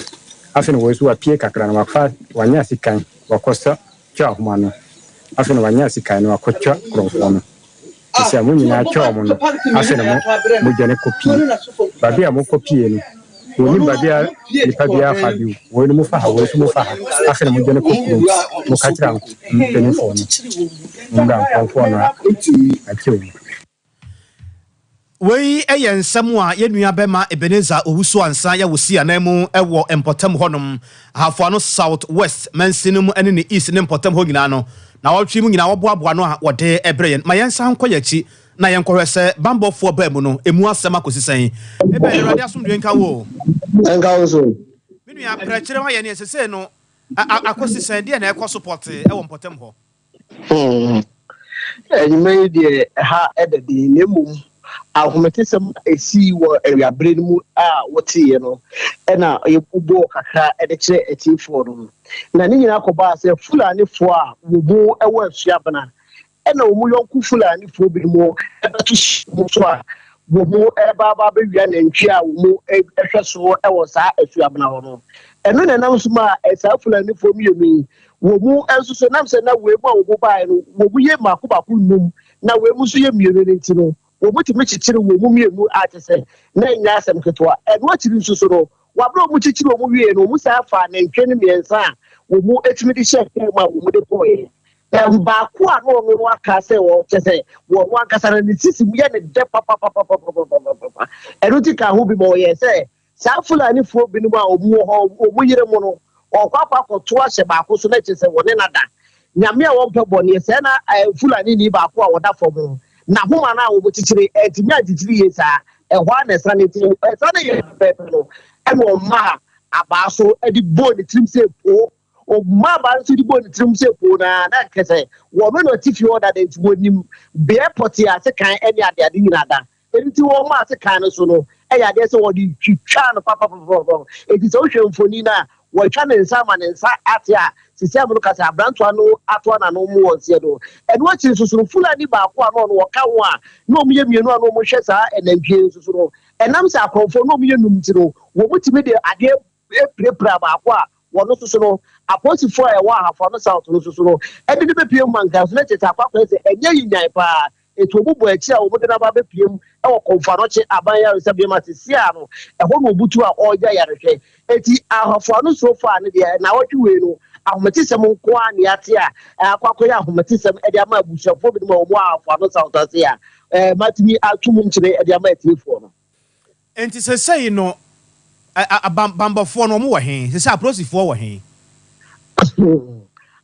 Afei na wei nso wapue kakra no wafa wanya sikan wakɔsa twa ahoma no. Afei na wanya sikan no wakɔtwa korɔmfoɔ no. Sisi a mo nyinaa twa wɔn no, afei na mo modwane kɔ pie. Baabi a mokɔ pie no, wɔnnim baabi a nipa biara fa bio. Wei no mofa ha, wei nso mofa ha. Afei na modwane kɔ kurom. Moka kyerɛ mpanimfoɔ no, mommra nkorɔmfoɔ no akye wɔn. Wei yɛ nsɛm a yɛn nua bɛma Ebenezer Owusu Ansah yɛ wɔ si anan mu wɔ mpɔtam hɔnom, Ahafoano South West mansini mu ne ne East ne mpɔtam hɔ nyinaa no. Naawɔtwe yi mu nyinaa wɔboaboa ano a wɔde brɛ yɛn. Ma yɛnsan nkɔ yɛn akyi na yɛnkɔhwɛ sɛ bammɔfoɔ baa mu no, emu asɛm akɔsi sɛn. Eben, Awurade asomdwoe nka wo o. Ɛnka wo nso. Me nua, prɛkyerɛ ma yɛn neɛ sesei no akɔsi sɛn, deɛ na ɛkɔ so pɔtee wɔ mpɔtam hɔ? Hmm. Anwummerɛ yi deɛ ɛha ɛda din na mmom ahometesɛm a ɛsii wɔ awiaberɛ no mu a woteeɛ no ɛna yɛbobɔɔ kakra de kyerɛ atiefoɔ no. Na ne nyinaa kɔbaa sɛ Fulanifoɔ a wɔn mu wɔ Asuabena ɛna wɔn yɔnko Fulanifoɔ binom bɛto hyɛ wɔn so a wɔn ba aba abɛwia nantwie a wɔn hwɛ so wɔ saa Asuabena hɔ no. Ɛno na ɛnam so maa saa Fulanifoɔ mmienu yi wɔn mu nso so nam sɛ na wei mu a wɔn baeɛ no wɔn mu yɛ mmaako baako nnum na wei mu nso yɛ mmienu no nti no wɔn tumi kyekyere wɔn mu mmienu a kyɛ sɛ na ɛnyɛ asɛm ketewa. Ɛno akyiri nso so no wɔaberɛ a wɔn kyekyere wɔn wie no wɔn saa faa nantwie no mmiɛnsa a wɔn mu tumi de hyɛ kaa mu a wɔn de kɔeɛ. Na baako a na ɔno no aka sɛ wɔ kyɛ sɛ wɔn ankasa no ne sisi mu yɛ ne dɛ papapapapapapapa. Ɛno ti ka ho bi ma ɔyɛ sɛ Saa Fulanifoɔ binom a wɔn wɔ hɔ, wɔn yere mo no, wɔkɔ akɔ akɔto ahyɛ baako so na kyerɛ sɛ wɔne no ada. Nyame a wɔmpɛ bɔneɛ, sɛɛ na Fulanini baako a ɔda fam no, n'ahoma no a wɔkyekyere, antumi ankyekyere yie saa, ɛhɔ ara na ɛsane, nti ɛsane yɛ pɛpɛɛpɛ no, ɛna ɔmaa abaa so de bɔɔ ne tirim sɛ poo. Ɔmaa abaa no so de bɔɔ ne tirim sɛ poo no ara, na kyerɛ sɛ wɔno na ɔte fie hɔ dada nti wɔnim beaɛ pɔtee a sekan ne adeade nyinaa da. Enti wɔmaa sekan no so no, ɛyɛ adeɛ sɛ wɔde twitwaa no papapapapa. Enti sɛ wohwɛ mfoni no a, wɔatwa ne nsa ama ne nsa ate a, sisi a ka sɛ aberantewa no atoa n'ano mu wɔ nseɛ do. Ɛno akyi nso so no, Fulani baako a na ɔno ɔka ho a na wɔyɛ mmienu a na wɔhwɛ saa nantwie nso so no, ɛnam sɛ akorɔmfoɔ na wɔyɛ num nti no, wɔtumi de adeɛ pirapira baako a wɔn nso so no, apolisifoɔ a ɛwɔ Ahafo Ano South no nso so no, ɛde no bɛpue mu anka so na kyerɛ sɛ akɔ akɔyɛ sɛ ɛnyɛ yinyan paa. Enti wɔn bɔ akyi a wɔde no aba abɛpue mu wɔ Komfo Anokye Aban Ayaresabea mu a seesei ara no, ɛhɔ na ɔbutu a ɔregye ayarehwɛ. Enti Ahafo Ano so far no deɛ, nnawɔtwe wei no, ahometesɛm nko ara na yɛate a akɔ akɔyɛ ahometesɛm de ama abusuafoɔ binom a wɔwɔ Ahafo Ano South ase a matumi ato mu nkyene de ama atiefoɔ no. Enti sesei no, bammɔfoɔ no, wɔn wɔ he? Sesei apolisifoɔ wɔ he?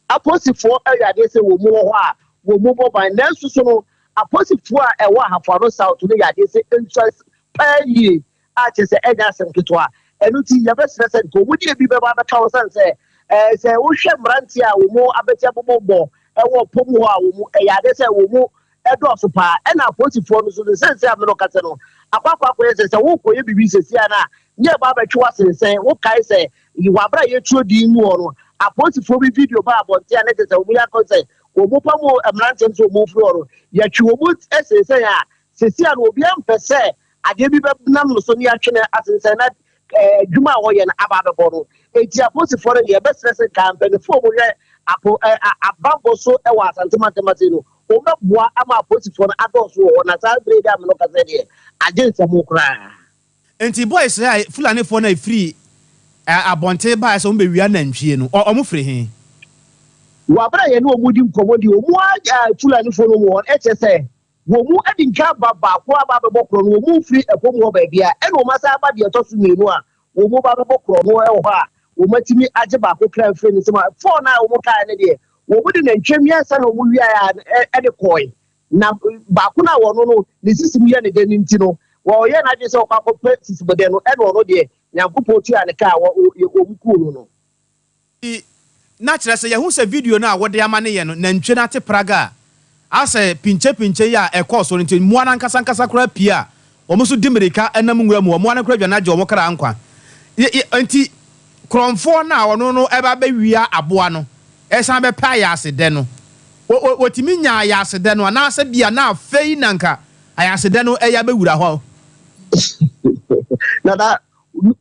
Apolisifoɔ yɛ adeɛ sɛ wɔn wɔ hɔ a wɔn bɔ ban, nanso so no, apolisifoɔ a ɛwɔ Ahafo Ano South no yɛ adeɛ sɛ nsua paa yie a kyerɛ sɛ ɛnyɛ asɛm ketewa. Ɛno nti yɛbɛsrɛ sɛ nka wɔn de ebi bɛba abɛka ho sane sɛ ɛɛ sɛ wohwɛ mmeranteɛ a wɔn abɛti abobɔbɔ ɛwɔ pɔm hɔ a wɔn ɛyɛ adeɛ sɛ wɔn ɛdɔɔso paa. Ɛna apolisifoɔ no nso no sɛnsɛ a me no kasa no akɔ akɔ akɔyɛ sɛ sɛ wokɔyɛ biribi sɛsi a no a ne ɛba abɛtwe w'asensɛn. Wokae sɛ wɔ abere a yɛtuo din mu hɔ no apolisifoɔ bi video baa abɔnten a ne kyerɛ sɛ wɔn yɛ akɔ sɛ wɔn pam mmeranteɛ no sɛ wɔn mfiri hɔ no yɛtwe wɔn sensɛn a sɛsi a no obiara mpɛ sɛ adeɛ bi bɛnam no so ne yɛatwe no asensɛn na adwuma a wɔyɛ no aba abɛbɔ no. Enti apolisifoɔ no deɛ yɛbɛsrɛ sɛ nka mpanimfoɔ a wɔhwɛ apo abanbɔ so wɔ Asante mantam ase no wɔbɛboa ama apolisifoɔ no adɔɔso wɔ hɔ na saa berɛ yi deɛ a me no kasa deɛ agye nsɛm koraa. Enti boys a Fulanifoɔ no a ɛfiri abɔnten baeɛ sɛ wɔbɛwia nantwie no, wɔn firi he? Wɔ berɛ a yɛne wɔn redi nkɔmmɔ deɛ, wɔn a Fulanifoɔ no wɔ hɔ no, ɛkyerɛ sɛ wɔn mu adi nka aba baako aba abɛbɔ korɔ no, wɔn mu mfiri ɛpɔ mu hɔ baabi a, ɛna wɔn asan aba deɛ ɛtɔ so mmienu a wɔn mu ba abɛbɔ korɔ no wɔ hɔ a wɔn atumi agye baako kra mfiri ne nsam a, fɔɔ no a wɔn kaeɛ no deɛ, wɔn mu de nantwie mmiɛnsa na wɔn wiaeɛ a ɛde kɔɔe. Na baako no a wɔno no ne sisi mu yɛ ne dɛ no nti no, wɔyɛ n'adwene sɛ ɔkɔ akɔpɛ sisibɔdɛ no, ɛna ɔno deɛ Nyankopɔn tua ne ka a wɔn kuu no no. Nti na kyerɛ sɛ yɛhu sɛ video no a wode ama no yɛ no nantwie no ate praga a asɛ pinkyɛpinkyɛ yi a ɛkɔɔ so no nti mmoa no ankasa ankasa koraa pue a wɔn nso di mmirika nam nwura mu hɔ mmoa no koraa dwane agye wɔn kra nkwa nti korɔmfoɔ no a ɔno no ɛba bɛwia aboa no ɛsan bɛpɛ ayasedɛ no wɔtumi nya ayasedɛ no anaasɛ bia na afei na nka ayasedɛ no ɛyɛ abɛwura hɔ. Nana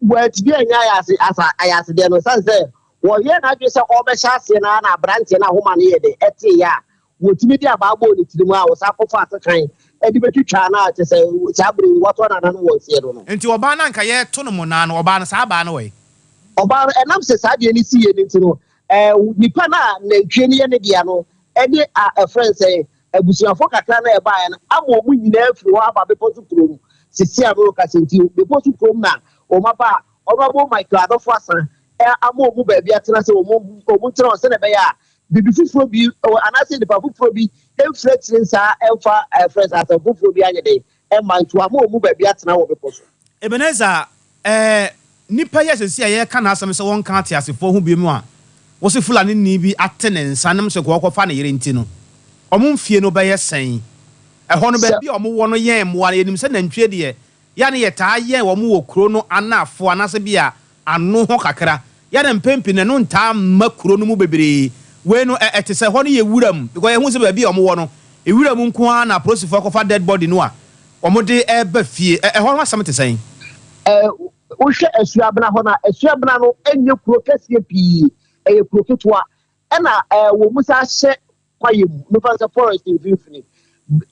wɔatumi anya ayase asa ayasedeɛ no sane sɛ wɔyɛ n'adwene sɛ ɔrebɛhyɛ aseɛ no ara na aberanteɛ no ahoma no yɛ de ɛteeɛ a wɔtumi de abaa bɔɔ ne tirim a wɔsan kɔfa asekan de bɛtwitwaa no a kyɛ sɛ saa bere yi wɔatɔ n'anan wɔ nseɛ no no. Nti ɔbaa no anka yɛreto no monaa no, ɔbaa no saa abaa no wɔ he? Ɔbaa no, ɛnam sɛ saa deɛ no siiɛ no nti no, ɛɛ nipa no a nantwie no yɛ ne dea no ne a ɛfrɛ no sɛ abusuafoɔ kakra no a ɛbaeɛ no ama wɔn nyinaa afiri hɔ aba bepɔ so kurom sisi a merekasa nti bepɔ so kurom na wɔn aba a Honourable Michael Adɔfo Asan ama wɔn baabi atena sɛ wɔn wɔn ntena hɔ sɛdeɛ ɛbɛyɛ a biribi foforɔ bi anaasɛ nipa foforɔ bi mfiri akyire nsa mfa ɛfrɛ sɛ asɛm foforɔ bi anyɛ den ɛma nti wɔama wɔn baabi atena wɔ bepɔ so. Ebenezer, ɛɛ, nipa yi a seesei a yɛreka n'asɛm sɛ wɔnka ateasefoɔ ho bio mu a wose Fulanini bi ate ne nsa nom sɛ kɔɔkɔfa ne yere nti no, Wɔn mfie no bɛyɛ sɛn? Ɛhɔ no, Sɛ. baabi a wɔwɔ no yɛn mmoa no, yɛnim sɛ nantwie deɛ, yɛ a na yɛtaa yɛn wɔn wɔ kuro no anaafoɔ anaasɛ bi a ano hɔ kakra. Yɛ a na mpɛn pii no, ɛno ntaa mma kuro no mu bebree. Wei no, ɛ, ɛte sɛ ɛhɔ no yɛ wuram, because yɛhu sɛ baabi a wɔwɔ no, wuram nko ara na apolisifoɔ akɔfa dead body no a wɔde reba fie. Ɛ, ɛhɔ ho asɛm te sɛn? Ɛ, wohwɛ Asuabena hɔ no a, Asuabena no nyɛ kuro kɛseɛ pii, ɛyɛ kuro ketewa. Ɛna ɛ, wɔn san hyɛ kwaeɛ mu, mefa no sɛ forest mfimfini.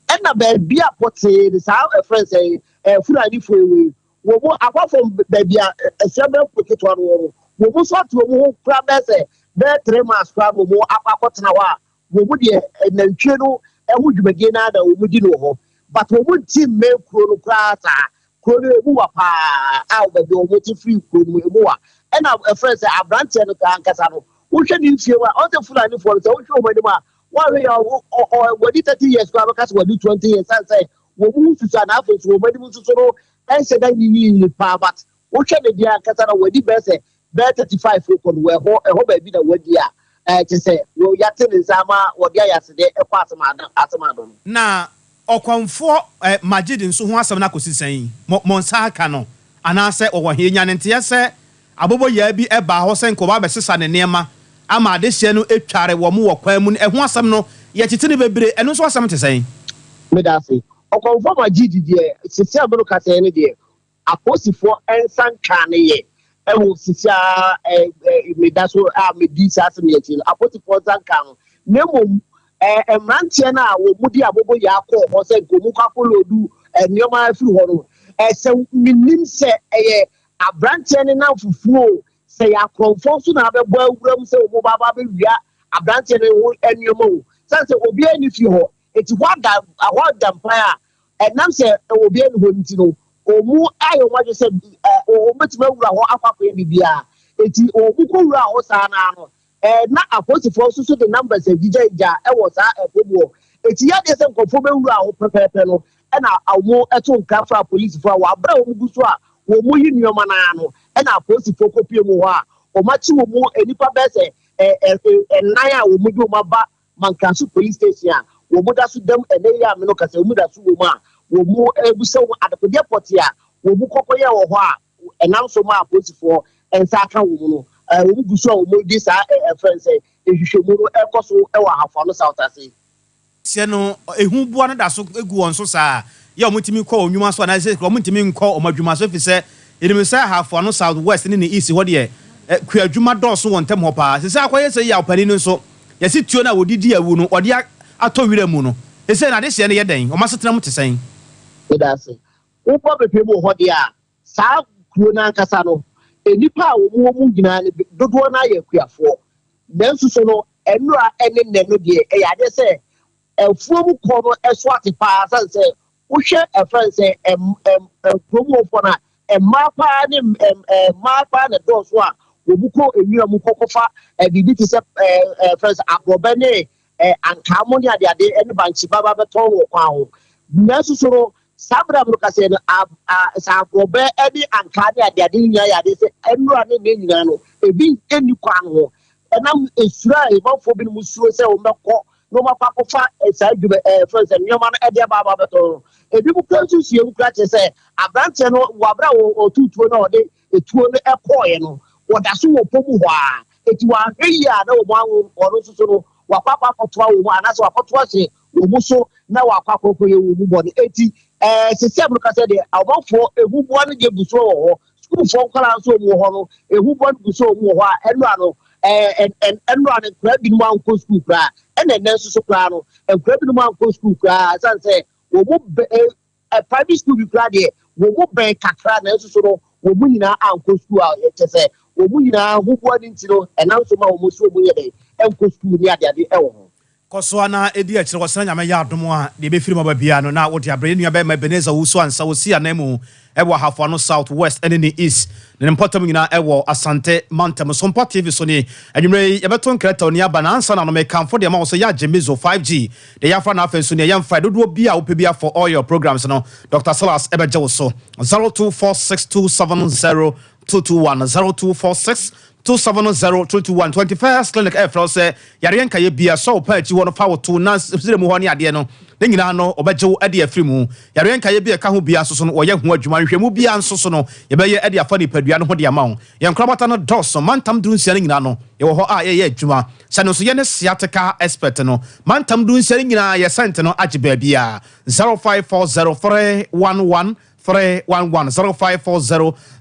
Ɛna baabi a pɔtee de saa ɛfrɛ sɛ ɛ, Fulanifoɔ wei, wɔn mu apart from baabi a Asuabena kuro ketewa no wɔ no, wɔn nso ate wɔn ho koraa bɛyɛ sɛ bɛyɛ 3 miles koraa na wɔn akɔ akɔtena hɔ a wɔn mu deɛ nantwie no ho dwumadie no ara na wɔn di no wɔ hɔ, but wɔn nti mmɛn kuro no koraa saa. Kuro no emu wa paa a baabi a wɔn te firi kuro no mu emu wa. Ɛna ɛfrɛ sɛ aberanteɛ no koraa ankasa no, wohwɛ ne mfie mu a, ɔn sɛ Fulanifoɔ no, sɛ wohwɛ wɔn anim a, wɔahwɛ yɛ ɔ wɔdi 30 years koraa bɛka sɛ wɔdi 20 years, san sɛ wɔn mu susu a, na afei nso wɔn anim nso so no ɛnhyɛ da nyinyinyi paa, but wohwɛ ne deɛ ankasa no, wɔdi bɛyɛ sɛ bɛyɛ 35 kɔ no, wɔ ɛhɔ baabi na wɔadi a kyɛ sɛ yɛate ne nsa ama wɔde ayɛ asede ɛkɔ asɛm ado no. Na ɔkɔmfoɔ Majid nso ho asɛm no akɔsi sɛn? Mo nsa aka no anaasɛ wɔwɔ he? Nya ne nteɛ sɛ aboboyaa bi ɛbaa hɔ sɛ nkɔba abɛsesa ne nneɛma ama adehyeɛ no atware wɔ mo wɔ kwan mu no, ɛho asɛm no yɛtete no bebree. Ɛno nso asɛm te sɛn? Meda ase. Ɔkɔmfoɔ Majid deɛ, sisi a mene kasɛɛ no deɛ, apolisifoɔ nsa nka ne yɛ ɛwɔ sisi a ɛ ɛ meda so a medi saa asɛm yɛ akyi no, apolisifoɔ nsa nka no. Na mmom mmeranteɛ no a wɔn mu de aboboyaa kɔɔ hɔ sɛ nka wɔn kɔ akɔload nneɛma afiri hɔ no, sɛ menim sɛ ɛyɛ aberanteɛ no nam fufuo, sɛ yɛ akorɔmfoɔ nso na abɛbɔ awura mu sɛ wɔn ba aba abɛwia aberanteɛ no ho nneɛma o, sɛ obiara ni fie hɔ, eti hɔ ada mpan a ɛnam sɛ obiara ni hɔ nti no, wɔn ayɛ wɔn adwene sɛ wɔn bɛtumi awura hɔ akɔ akɔyɛ biribiara. Eti wɔn kɔ wura hɔ saa naa no, na apolisifoɔ nso so de numbers agyigya ɛwɔ saa ɛfɔm hɔ. Eti yadeɛ sɛ nkurɔfoɔ bɛwura hɔ pɛpɛɛpɛ no, ɛna wɔn ɛto nkra fra apolisifoɔ a wɔabere a wɔn gu so a wɔn yi nneɛma naa no, ɛna apolisifoɔ kɔpie mu hɔ a wɔn akyi wɔn mu nnipa bɛyɛ sɛ ɛ ɛ ɛnan a wɔn de wɔn aba Mankraso Police Station a wɔn da so dam ɛnɛ yi a mene kasa, wɔn da so wɔ mu a wɔn mu ebusa wɔn adekodeɛ pɔte a wɔn mu kɔkɔ yɛ wɔ hɔ a ɛnam so ma apolisifoɔ nsa aka wɔn no. Wɔn gu so a wɔn di saa ɛfɛn sɛ nhwehwɛmu no ɛkɔ so ɛwɔ Ahafo Ano South ase. Sɛ no ehu boa no da so egu wɔn so saa yɛ, wɔn ntumi kɔ wɔn nnwuma so anaasɛ wɔn ntumi nkɔ wɔn adwuma so, efisɛ yɛnim sɛ Ahafo Ano South West ne ne East hɔ deɛ, kua adwuma dɔɔso wɔn ntam hɔ paa. Sɛ akɔyɛ sɛ yɛ ɔpanin no nso yɛsi tuo no a wɔdidi awu no wɔde atɔ wira mu no, sɛ na adehyeɛ no yɛ dɛn? Wɔn asetena mu te sɛn? Meda ase. Wobɔ bepɛ mu wɔ hɔ deɛ a, saa kuro no ankasa no, nnipa a wɔn wɔ mu nyinaa no, dodoɔ no ayɛ akuafoɔ. Nanso so no, nnora ne nnɛ no deɛ, ɛyɛ adeɛ sɛ afuo mu kɔ no ɛso ate paa, sane sɛ wohwɛ ɛfrɛ sɛ ɛm ɛm kurom hɔfoɔ no a, mmaa paa ne mmaa paa na ɛdɔɔso a wɔn kɔ nwura mu kɔkɔfa biribi te sɛ ɛfrɛ sɛ aborɔbɛ ne ankaa mo ne adeade ne bankye ba ba bɛtɔn wɔ kwan ho. Nanso so no, saa bere a mo kasa no, a a sɛ aborɔbɛ ne ankaa ne adeade no nyinaa yɛ adeɛ sɛ nnura ne ne nyinaa no ebi nni kwan ho, ɛnam esuro a emanfoɔ binom suro sɛ wɔn bɛkɔ na wɔn akɔ akɔfa saa adwuma fɛn sɛ nneɛma no ɛde aba aba bɛtɔn no. Ebi mu kura nso sua mu kura kyerɛ sɛ aberanteɛ no wɔ abere a ɔtu tuo na ɔde etuo no ɛkɔɔɛ no, wɔda so wɔ pɔ mu hɔ a, eti wɔahwɛ yie a na wɔn aho ɔno nso so no wakɔ akɔ akɔtoa wɔn mu anaasɛ wakɔtoa hyɛ wɔn mu so na wakɔ akɔkɔ yɛ wɔn mu bɔne. Eti sisi aburo kasa deɛ, ɔmanfoɔ ehuboa no deɛ gu so wɔ hɔ. Sukuufoɔ nkwadaa nso wɔn wɔ hɔ no, ehuboa no gu so wɔn wɔ hɔ a ɛnura no ɛnura no nkwadaa binom ankɔ sukuu koraa, ɛna ɛnɛ nso so koraa no nkwadaa binom ankɔ sukuu koraa, ɛsan sɛ wɔn mu bɛ ɛ private school bi koraa deɛ wɔn mu bɛn kakra, na nso so no wɔn mu nyinaa ankɔ sukuu a kyɛ sɛ wɔn mu nyinaa huboa ne nti no ɛnam so ma wɔn nso wɔn yɛ dɛ ɛnkɔ sukuu ne adeade ɛwɔ ho. Kɔ so a na ɛdi akyerɛ wɔ sena Nyame yɛ adom a, deɛ ɛbɛfiri mu aba biara no na wode abrɛ. Yɛn nua bɛrima Ebenezer Owusu Ansa wɔsi anan mu. ɛwɔ Ahafo Ano South, West ɛne ne East ne ne mpɔtam nyinaa ɛwɔ Asante mantam. Sompa TV so nie. Anwummerɛ yi yɛbɛto nkrɛtɛw ne aba na ansa na no mekamfo deɛ ma wo sɛ yɛagye Mizo 5G deɛ yɛafa na afei nso neɛ yɛmfa dodoɔ bi a wopɛ bi for all your programs no, Dr. Silas ɛbɛgye wo so. 0246270221, 0246 270221. 21st Clinic ɛfrɛ wo sɛ yareɛ nkayɛ bia sɛ wo pa akyi hɔ no fa wo to na srɛ mu hɔ ne adeɛ no ne nyinaa no, ɔbɛgye wo de afiri mu. Yareɛ nkayɛ bi a ɛka ho bia nso so no, wɔyɛ ho adwuma. Nhwɛmu bia nso so no, yɛbɛyɛ de afa nipadua no ho de ama wo. Yɛn nkorabata no dɔɔso. Mantam 16 no nyinaa no, yɛwɔ hɔ a yɛyɛ adwuma sɛ no nso yɛne sciatica expert no. Mantam 16 no nyinaa, yɛ sɛnte no agye baabia. 0540311311,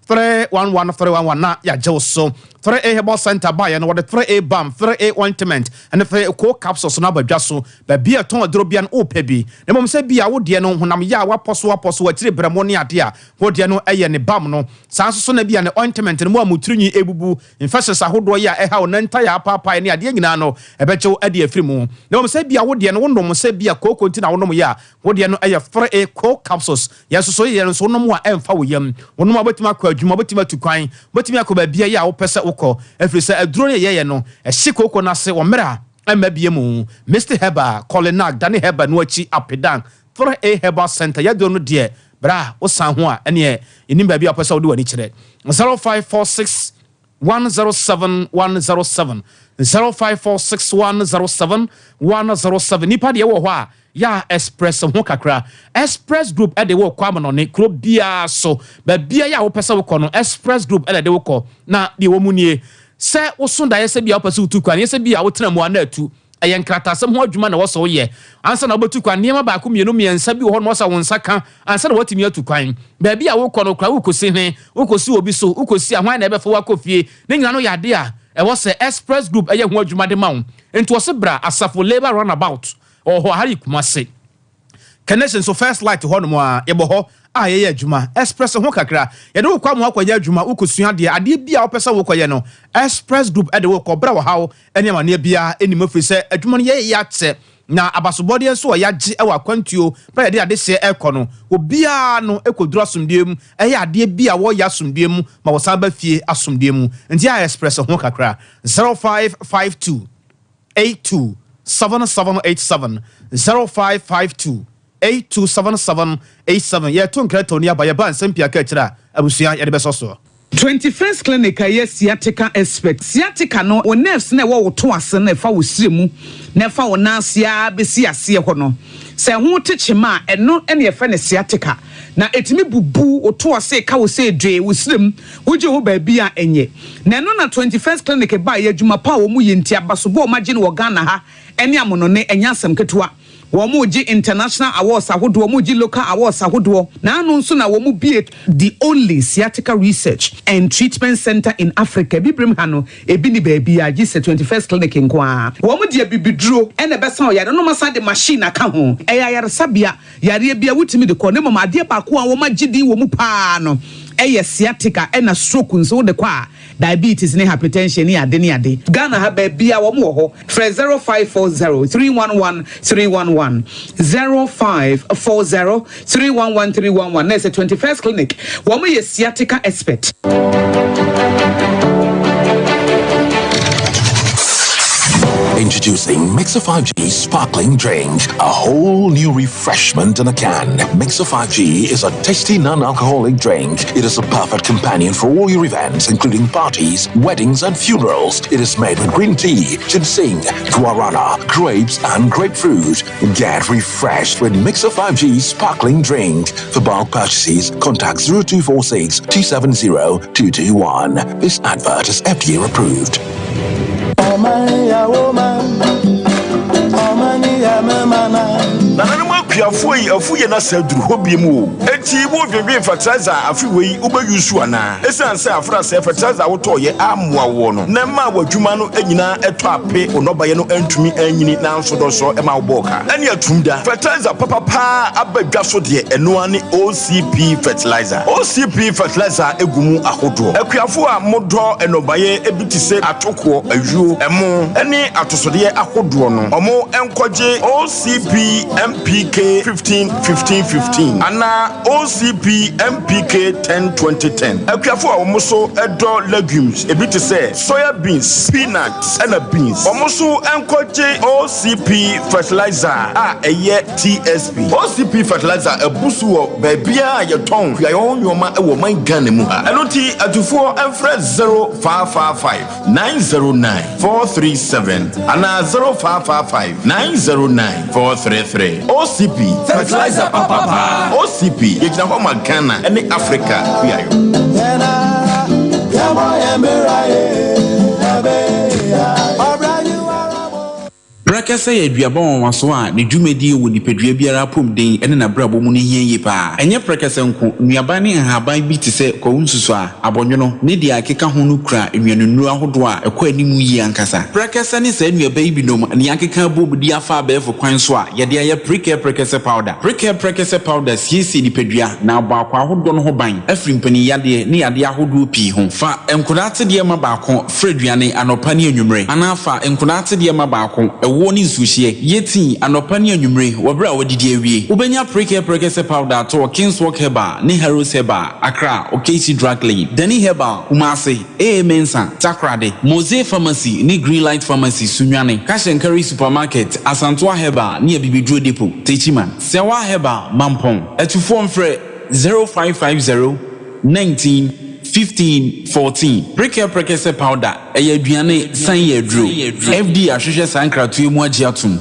0540311311 na yɛagye wo so. 3A Herbal Center baeɛ no, wɔde 3A Balm, 3A Ointment ɛne 3A Co capsules no aba dwa so. Baabi a ɛtɔn aduro bia no, wopɛ bi na mmom sɛ bia wodeɛ no honam yɛ a wapɔ so wapɔ so akyiri brɛmo ne adeɛ a, wodeɛ no ɛyɛ ne balm no. Saa nso so na bia ne ointment no mu a mutirinwi ebubu, infections ahodoɔ yi a ɛha wo nan ntaeɛ apaapae ne adeɛ nyinaa no, ɛbɛgye wo ade afiri mu. Na mmom sɛ bia wodeɛ no wonom sɛ bia kooko nti na wonom yɛ a, wodeɛ no ɛyɛ 3A Co capsules. Yɛn nso so yɛ no nso wonom a ɛmfa wo yam. Wonom a wobɛtumi akɔ adwuma, wobɛtumi atu kwan, wobɛtumi akɔ baabi a yɛ a wopɛ sɛ wokɔ, ɛfiri sɛ aduro no yɛyɛ no ɛhye kooko no ase wɔ mmerɛ a ɛmma bie mu. Misty Herbal, Kolinak, Dane Herbal no akyi apedan 3A Herbal Center. Yɛaduro no deɛ, berɛ a wosan ho a, ɛneɛ ɛnim baabi a wopɛ sɛ wode w'ani kyerɛ. 0546 107 107, 0546 107 107. Nipa deɛ wɔ hɔ a yɛ a express ho kakra. Express Group ɛde wɔ kɔ amanɔne kuro biara so. Baabia yɛ a wopɛ sɛ wokɔ no, Express Group ɛna de wokɔ. Na deɛ wɔ mu nie: sɛ woso daeɛ sɛ bia wopɛ sɛ wotu kwan, yɛ sɛ bia wotena mu a na atu, ɛyɛ nkratasɛm ho adwuma na wɔsɛ woyɛ ansa na wobɛtu kwan. Nneɛma baako, mmienu, mmiɛnsa bi wɔ hɔ na wɔsɛ wo nsa ka ansa na woatumi atu kwan. Baabi a wokɔ no kora, wokɔsi he? Wokɔsi obi so? Wokɔsi a, hwan na ɛbɛfa woakɔ fie? Ne nyina no yɛ ade a ɛwɔ sɛ Express Group ɛyɛ ho adwuma de ma wo. Nti wɔse bra Asafo Labour Runabout ɔwɔ hɔ ha yi Kumase Connection so, First Light hɔ nom a yɛbɔ hɔ a yɛyɛ adwuma. Express ho kakra, yɛde wo kɔ ama wakɔyɛ adwuma, wokɔsua adeɛ, adeɛ bi a wopɛ sɛ wokɔyɛ no, Express Group ɛde wo kɔ. Berɛ wɔ haw ne amanneɛ biara ɛnim, ɛfiri sɛ adwuma no yɛyɛ akyɛ na abasobɔdeɛ nso a yɛagye wɔ akwantuo bɛ yɛde adehyeɛ ɛkɔ no, obiara no ɛkɔduru asomdue mu, ɛyɛ adeɛ bi a wɔyɛ asomdue mu ma wɔsan ba fie asomdue mu. Nti a Express ho kakra. 0552 82 7787, 0552 827787. Yɛto nkrɛtɔ ni aba. Yɛba nsɛm pii aka akyerɛ a abusua yɛde bɛsɔ soɔ. 21st Clinic a ɛyɛ sciatica expert. Sciatica no, wo nerves na ɛwɔ wo to ase no, ɛfa wo srɛ mu na ɛfa wo nan ase ara bɛsi aseɛ hɔ no, sɛ ɛho te kyema a, ɛno na yɛfrɛ no sciatica. Na ɛtumi bubu wo to ase, ka wo sɛ dwee wo srɛ mu, wogye ho baabi a ɛnyɛ. Na ɛno na 21st Clinic baeɛ. Adwuma pa a wɔn yɛ nti, abasobɔ a wɔagye no wɔ Ghana ha ne amonone, ɛnyɛ asɛm ketewa. Wɔregye international awards ahodoɔ, wɔregye local awards ahodoɔ. Na ano nso na wɔn bue the only sciatica research and treatment center in Africa. Ebibirem ha no, ebi ni baabi a gye sɛ 21st Clinic nko ara. Wɔn de abibiduro na ɛbɛsa ɔyare no, wɔasan de machine aka ho. Ɛyɛ ayaresabea, yareɛ bi a wotumi de kɔ. Na mmom adeɛ baako a wɔagye din wɔ mu paa no yɛ sciatica ɛna stroke nso wode kɔ a, diabetes ne hypertension ne ade ne ade. Ghana ha baabiara wɔn wɔ hɔ. Frɛ 0540 311 311, 0540 311 311. Na ɛsɛ 21st Clinic, wɔn yɛ sciatica expert. Introducing Mixer 5G Sparkling Drink, a whole new refreshment in a can. Mixer 5G is a tasty non-alcoholic drink. It is a perfect companion for all your events, including parties, weddings, and funerals. It is made with green tea, ginseng, guarana, grapes, and grapefruit. Get refreshed with Mixer 5G Sparkling Drink. For bulk purchases, contact 0246 270 221. This advert is FDA approved. Nananom akuafoɔ yi, afu yɛ no asa aduru hɔ biem o. Enti wodwendwen fertilizer a afe wei wobɛyi so anaa? Ɛsiane sɛ afra sɛ fertilizer a wotɔɔyɛ ammoa woɔ no na ɛmaa w'adwuma no nyinaa ɛtɔ ape, wo nnɔbaeɛ no antumi anyini nanso dɔsɔ ɛma wobɔɔ ka ɛne atum da. Fertilizer papapaa aba dwa so deɛ, ɛno ara ne OCP fertilizer. OCP fertilizer egu mu ahodoɔ. Akuafoɔ a modɔ nnɔbaeɛ ebi te sɛ atokoɔ, ayuo, ɛmo ne atosodeɛ ahodoɔ no, ɔmo nkɔgye OCP NPK. MPK 15 15 15 anaa OCP MPK 10 20 10. Akuafo a wɔn nso dɔ legumes, ebi te sɛ soya beans, peanuts ɛna beans, wɔn nso nkɔgye OCP fertilizer a ɛyɛ TSP. OCP fertilizer abu so wɔ baabiara a yɛtɔn kuayɔ ho nneɛma wɔ ɔman Ghana mu ha. Ɛno nti atufoɔ mfrɛ 0555 909 437 anaa 0555 909 433. OCP, fertilizer papa paa. OCP, yɛgyina hɔ ma Ghana ne Africa kuayɔ. Prɛkɛsɛ yɛ aduaba nwanwaso a ne dwumadie wɔ nipadua biara apɔmuden ne n'abrabɔ mu no hia yie pa ara. Ɛnyɛ prɛkɛsɛ nko, nnuaba ne nhaban bi te sɛ kwawu nsusuaa, abɔnwono, ne deɛ ɛkeka ho no kura nnuanennuro ahodoɔ a ɛkɔ anim yie ankasa. Prɛkɛsɛ ne saa nnuaba yi binom na yɛakeka abom de afa abɛɛfo kwan so a yɛde ayɛ Prekɛ Prɛkɛsɛ Powder. Prekɛ Prɛkɛsɛ Powder siesie nipadua na abɔ akwaa ahodoɔ no ho ban afiri mpaninyadeɛ ne yadeɛ ahodoɔ pii ho. Fa nkwadaa atedeɛ ma baako Fra aduane anɔpa ne anwummere, anaa fa nkonaa atedeɛ ma baako, ɛwoɔ ne nsuohyeɛ. Yɛ tii anɔpa ne anwummere wɔ berɛ a woadidi awie. Wobɛnya Prekɛ Prɛkɛsɛ Powder atɔ wɔ Kingswalk Herbal ne Harrows Herbal, Accra, Okaishie Drug Lane, Dani Herbal, Kumasi, AA Mensah, Takoradi, Mose Pharmacy ne Greenlight Pharmacy, Sunyani, Cash and Carry Supermarket, Asantoa Herbal ne Abibiduro Depot, Techiman, Sɛwa Herbal, Mampong. Atufoɔ mfrɛ 0550 19 15 14 Prekɛ Prɛkɛsɛ Powder ɛyɛ aduane san yɛ aduro. FDA ahwehwɛ saa nkratoɔ yi mu agye atom.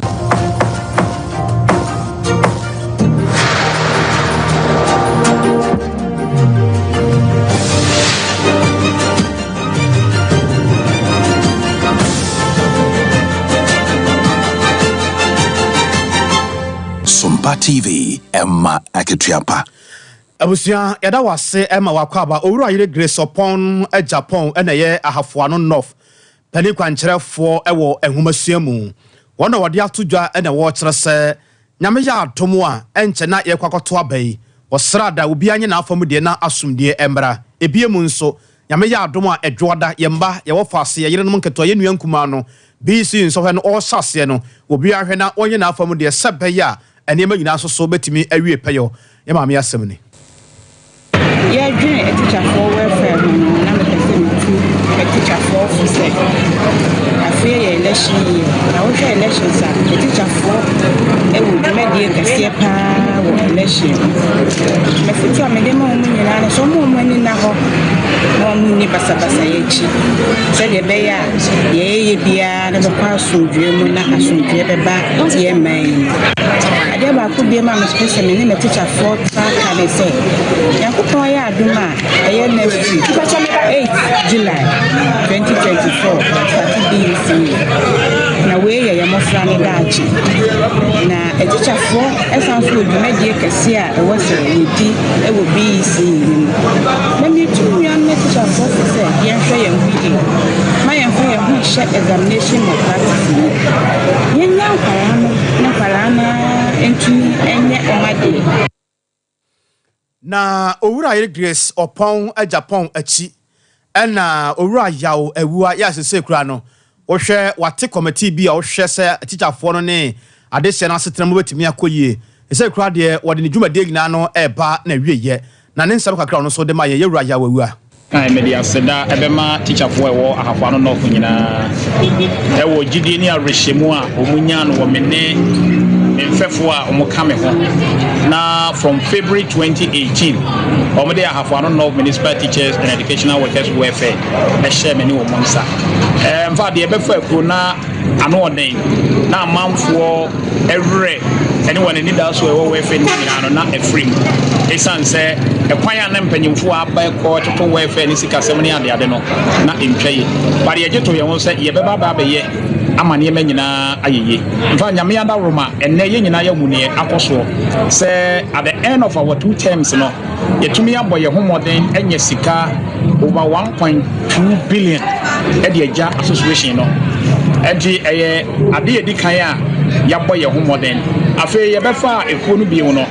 Sompa TV, ɛma akatua pa. Abusua yɛda wo ase ma w'akwaaba Owura Yere Grace Ɔpɔn Agyapong na ɛyɛ Ahafoano North panin kwankyerɛfoɔ wɔ nhomasua mu. Wɔn na wɔde ato dwa na wɔrekyerɛ sɛ Nyame yɛ adom a ɛnkyɛ na yɛrekɔ akɔto aba yi. Ɔsrada obiara nyɛ n'afa mu deɛ na asomdue mmra. Ebie mu nso Nyame yɛ adom a Ɛdwoada yɛn mma, yɛn wɔfaase, yɛn yerenom nketewa, yɛn nua nkumaa no BC nsɔhwɛ no ɔrehyɛ aseɛ no obiara hwɛ na ɔnyɛ n'afa mu deɛ sɛ ɛbɛyɛ a nneɛma nyinaa nso so bɛtumi awie pɛyɔ. Yɛn maame asɛm ni. Yɛdwene atikyafoɔ welfare ho no, na mepɛ sɛ metu atikyafoɔ fo sɛ afei yɛ election year, na wohwɛ elections a, atikyafoɔ wɔ dwumadie kɛseɛ paa wɔ election mu. M'afotu a mede ma wɔn nyinaa ne sɛ wɔn wɔn ani nna hɔ na wɔn nni basabasayɛ akyi sɛdeɛ ɛbɛyɛ a deɛ yɛyɛ biara no bɛkɔ asomdwoeɛ mu na asomdwoeɛ bɛba yɛn man yi mu. Adeɛ baako biom a mepɛ sɛ me ne m'atikyafoɔ taa ka ne sɛ, Nyankopɔn yɛ adom a, ɛyɛ next week, 8 July 2024, starte BEC year. Na wei yɛ yɛn mmɔfra no daakye. Na atikyafoɔ san nso wɔ dwumadie kɛseɛ a ɛwɔ sɛ yɛdi wɔ BEC yi mu. Na metu nuanom atikyafoɔ fo sɛ yɛnhwɛ yɛn ho yie, ma yɛmfa yɛn ho nhyɛ examination malpractice mu. Yɛnnya nkwadaa no na nkwadaa no ara ntumi nyɛ wɔn adeɛ. Na Owura yere Grace Ɔpɔn Agyapong akyi ɛna Owura Yaw Awuah yɛ a sesei koraa no wohwɛ wate kɔmitii bi a ɔhwɛ sɛ atikyafoɔ no ne adesua no asetena mu bɛtumi akɔ yie. Sesei koraa deɛ wɔde ne dwumadie nyinaa no reba n'awieɛ. Na ne nsɛm kakra a ɔno nso de ma yɛn, Yɛwura Yaw Awuah. Kan mede aseda bɛma tikyafoɔ a ɛwɔ Ahafo Ano North nyinaa wɔ gyidie ne awerɛhyɛmu a wɔn nyaa no wɔ me ne me mfɛfoɔ a wɔn ka me ho na from February 2018 wɔn de Ahafo Ano North Municipal Teachers and Educational Workers Welfare ɛhyɛ me ne wɔn nsa. Ɛmfa deɛ ɛbɛfa akuro na ano ɔden na amanfoɔ werɛ ne wɔn anidaso a ɛwɔ wɛfɛ no mu nyinaa no, na afiri mu. Esiane sɛ ɛkwan a na mpanyimfo a aba kɔ toto wɛfɛ ne sikasɛm ne adeade no, na entwa ye. But yɛgye to yɛn ho sɛ yɛbɛba aba abɛyɛ ama nneɛma nyinaa ayɛ ye. In fact, Nyame adaworoma, ɛnnɛ yɛn nyinaa yɛahu nea akɔ soɔ sɛ at the end of our two terms no, Yɛatumi abɔ yɛn ho mmɔden anya sika over 1.2 billion de agya association no. Ɛnti ɛyɛ ade a ɛdi kan a yɛabɔ yɛn ho mmɔden. Afei yɛbɛfaa ekuo no bio no,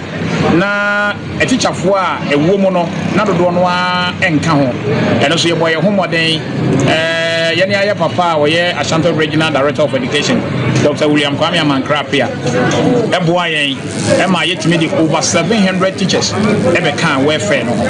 na atikyafoɔ a ɛwɔ mu no, na dodoɔ no ara nka ho. Ɛno nso yɛbɔ yɛn ho mmɔden. Yɛne ayɛ papa a ɔyɛ Ashanti Regional Director of Education, Dr. William Kwame Amankra Appiah, ɛboa yɛn ɛma yɛtumi de over 700 teachers ɛbɛkaa welfare no ho.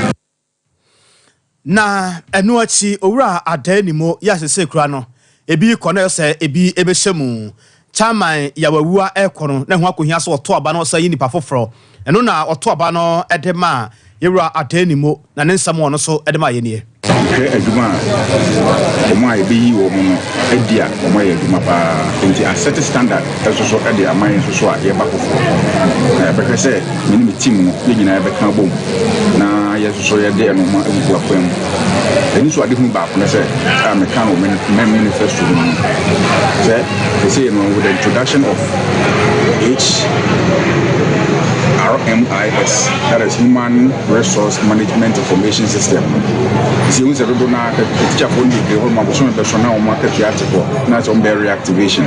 Na ɛno akyi, Owura Adaa-Nimo yɛ asese kura no, ebi rekɔ na ɛyɛ sɛ ebi bɛhyɛ mu. Chairman Yawawua rekɔ no, na ɛho akɔhia sɛ ɔto aba na ɔsan yi nipa foforɔ. Ɛno na ɔto aba no de maa Yɛwura Adaa-Nimo, na ne nsɛm a ɔno nso de maa yɛn nie. Hwɛ adwuma a wɔn a yɛbɛyi wɔn no adi a wɔayɛ adwuma pa ara. Enti asɛte standard nso so de ama yɛn nso so a yɛba foforɔ. Na yɛbɛhwɛ sɛ me ne me team no yɛn nyinaa yɛbɛka abom na yɛn nso so yɛde nnoɔma agugu akwan mu. Anisoadehunu baako ne sɛ a meka no wɔ me manifesto no mu no sɛ seesei no with the introduction of HRMIS that is Human Resource Management Information System no sɛ yɛhu sɛ dodo no ara atikyafoɔ no bebree hɔ nom abosome bɛso na wɔn akatua ate hɔ na sɛ wɔn bɛyɛ reactivation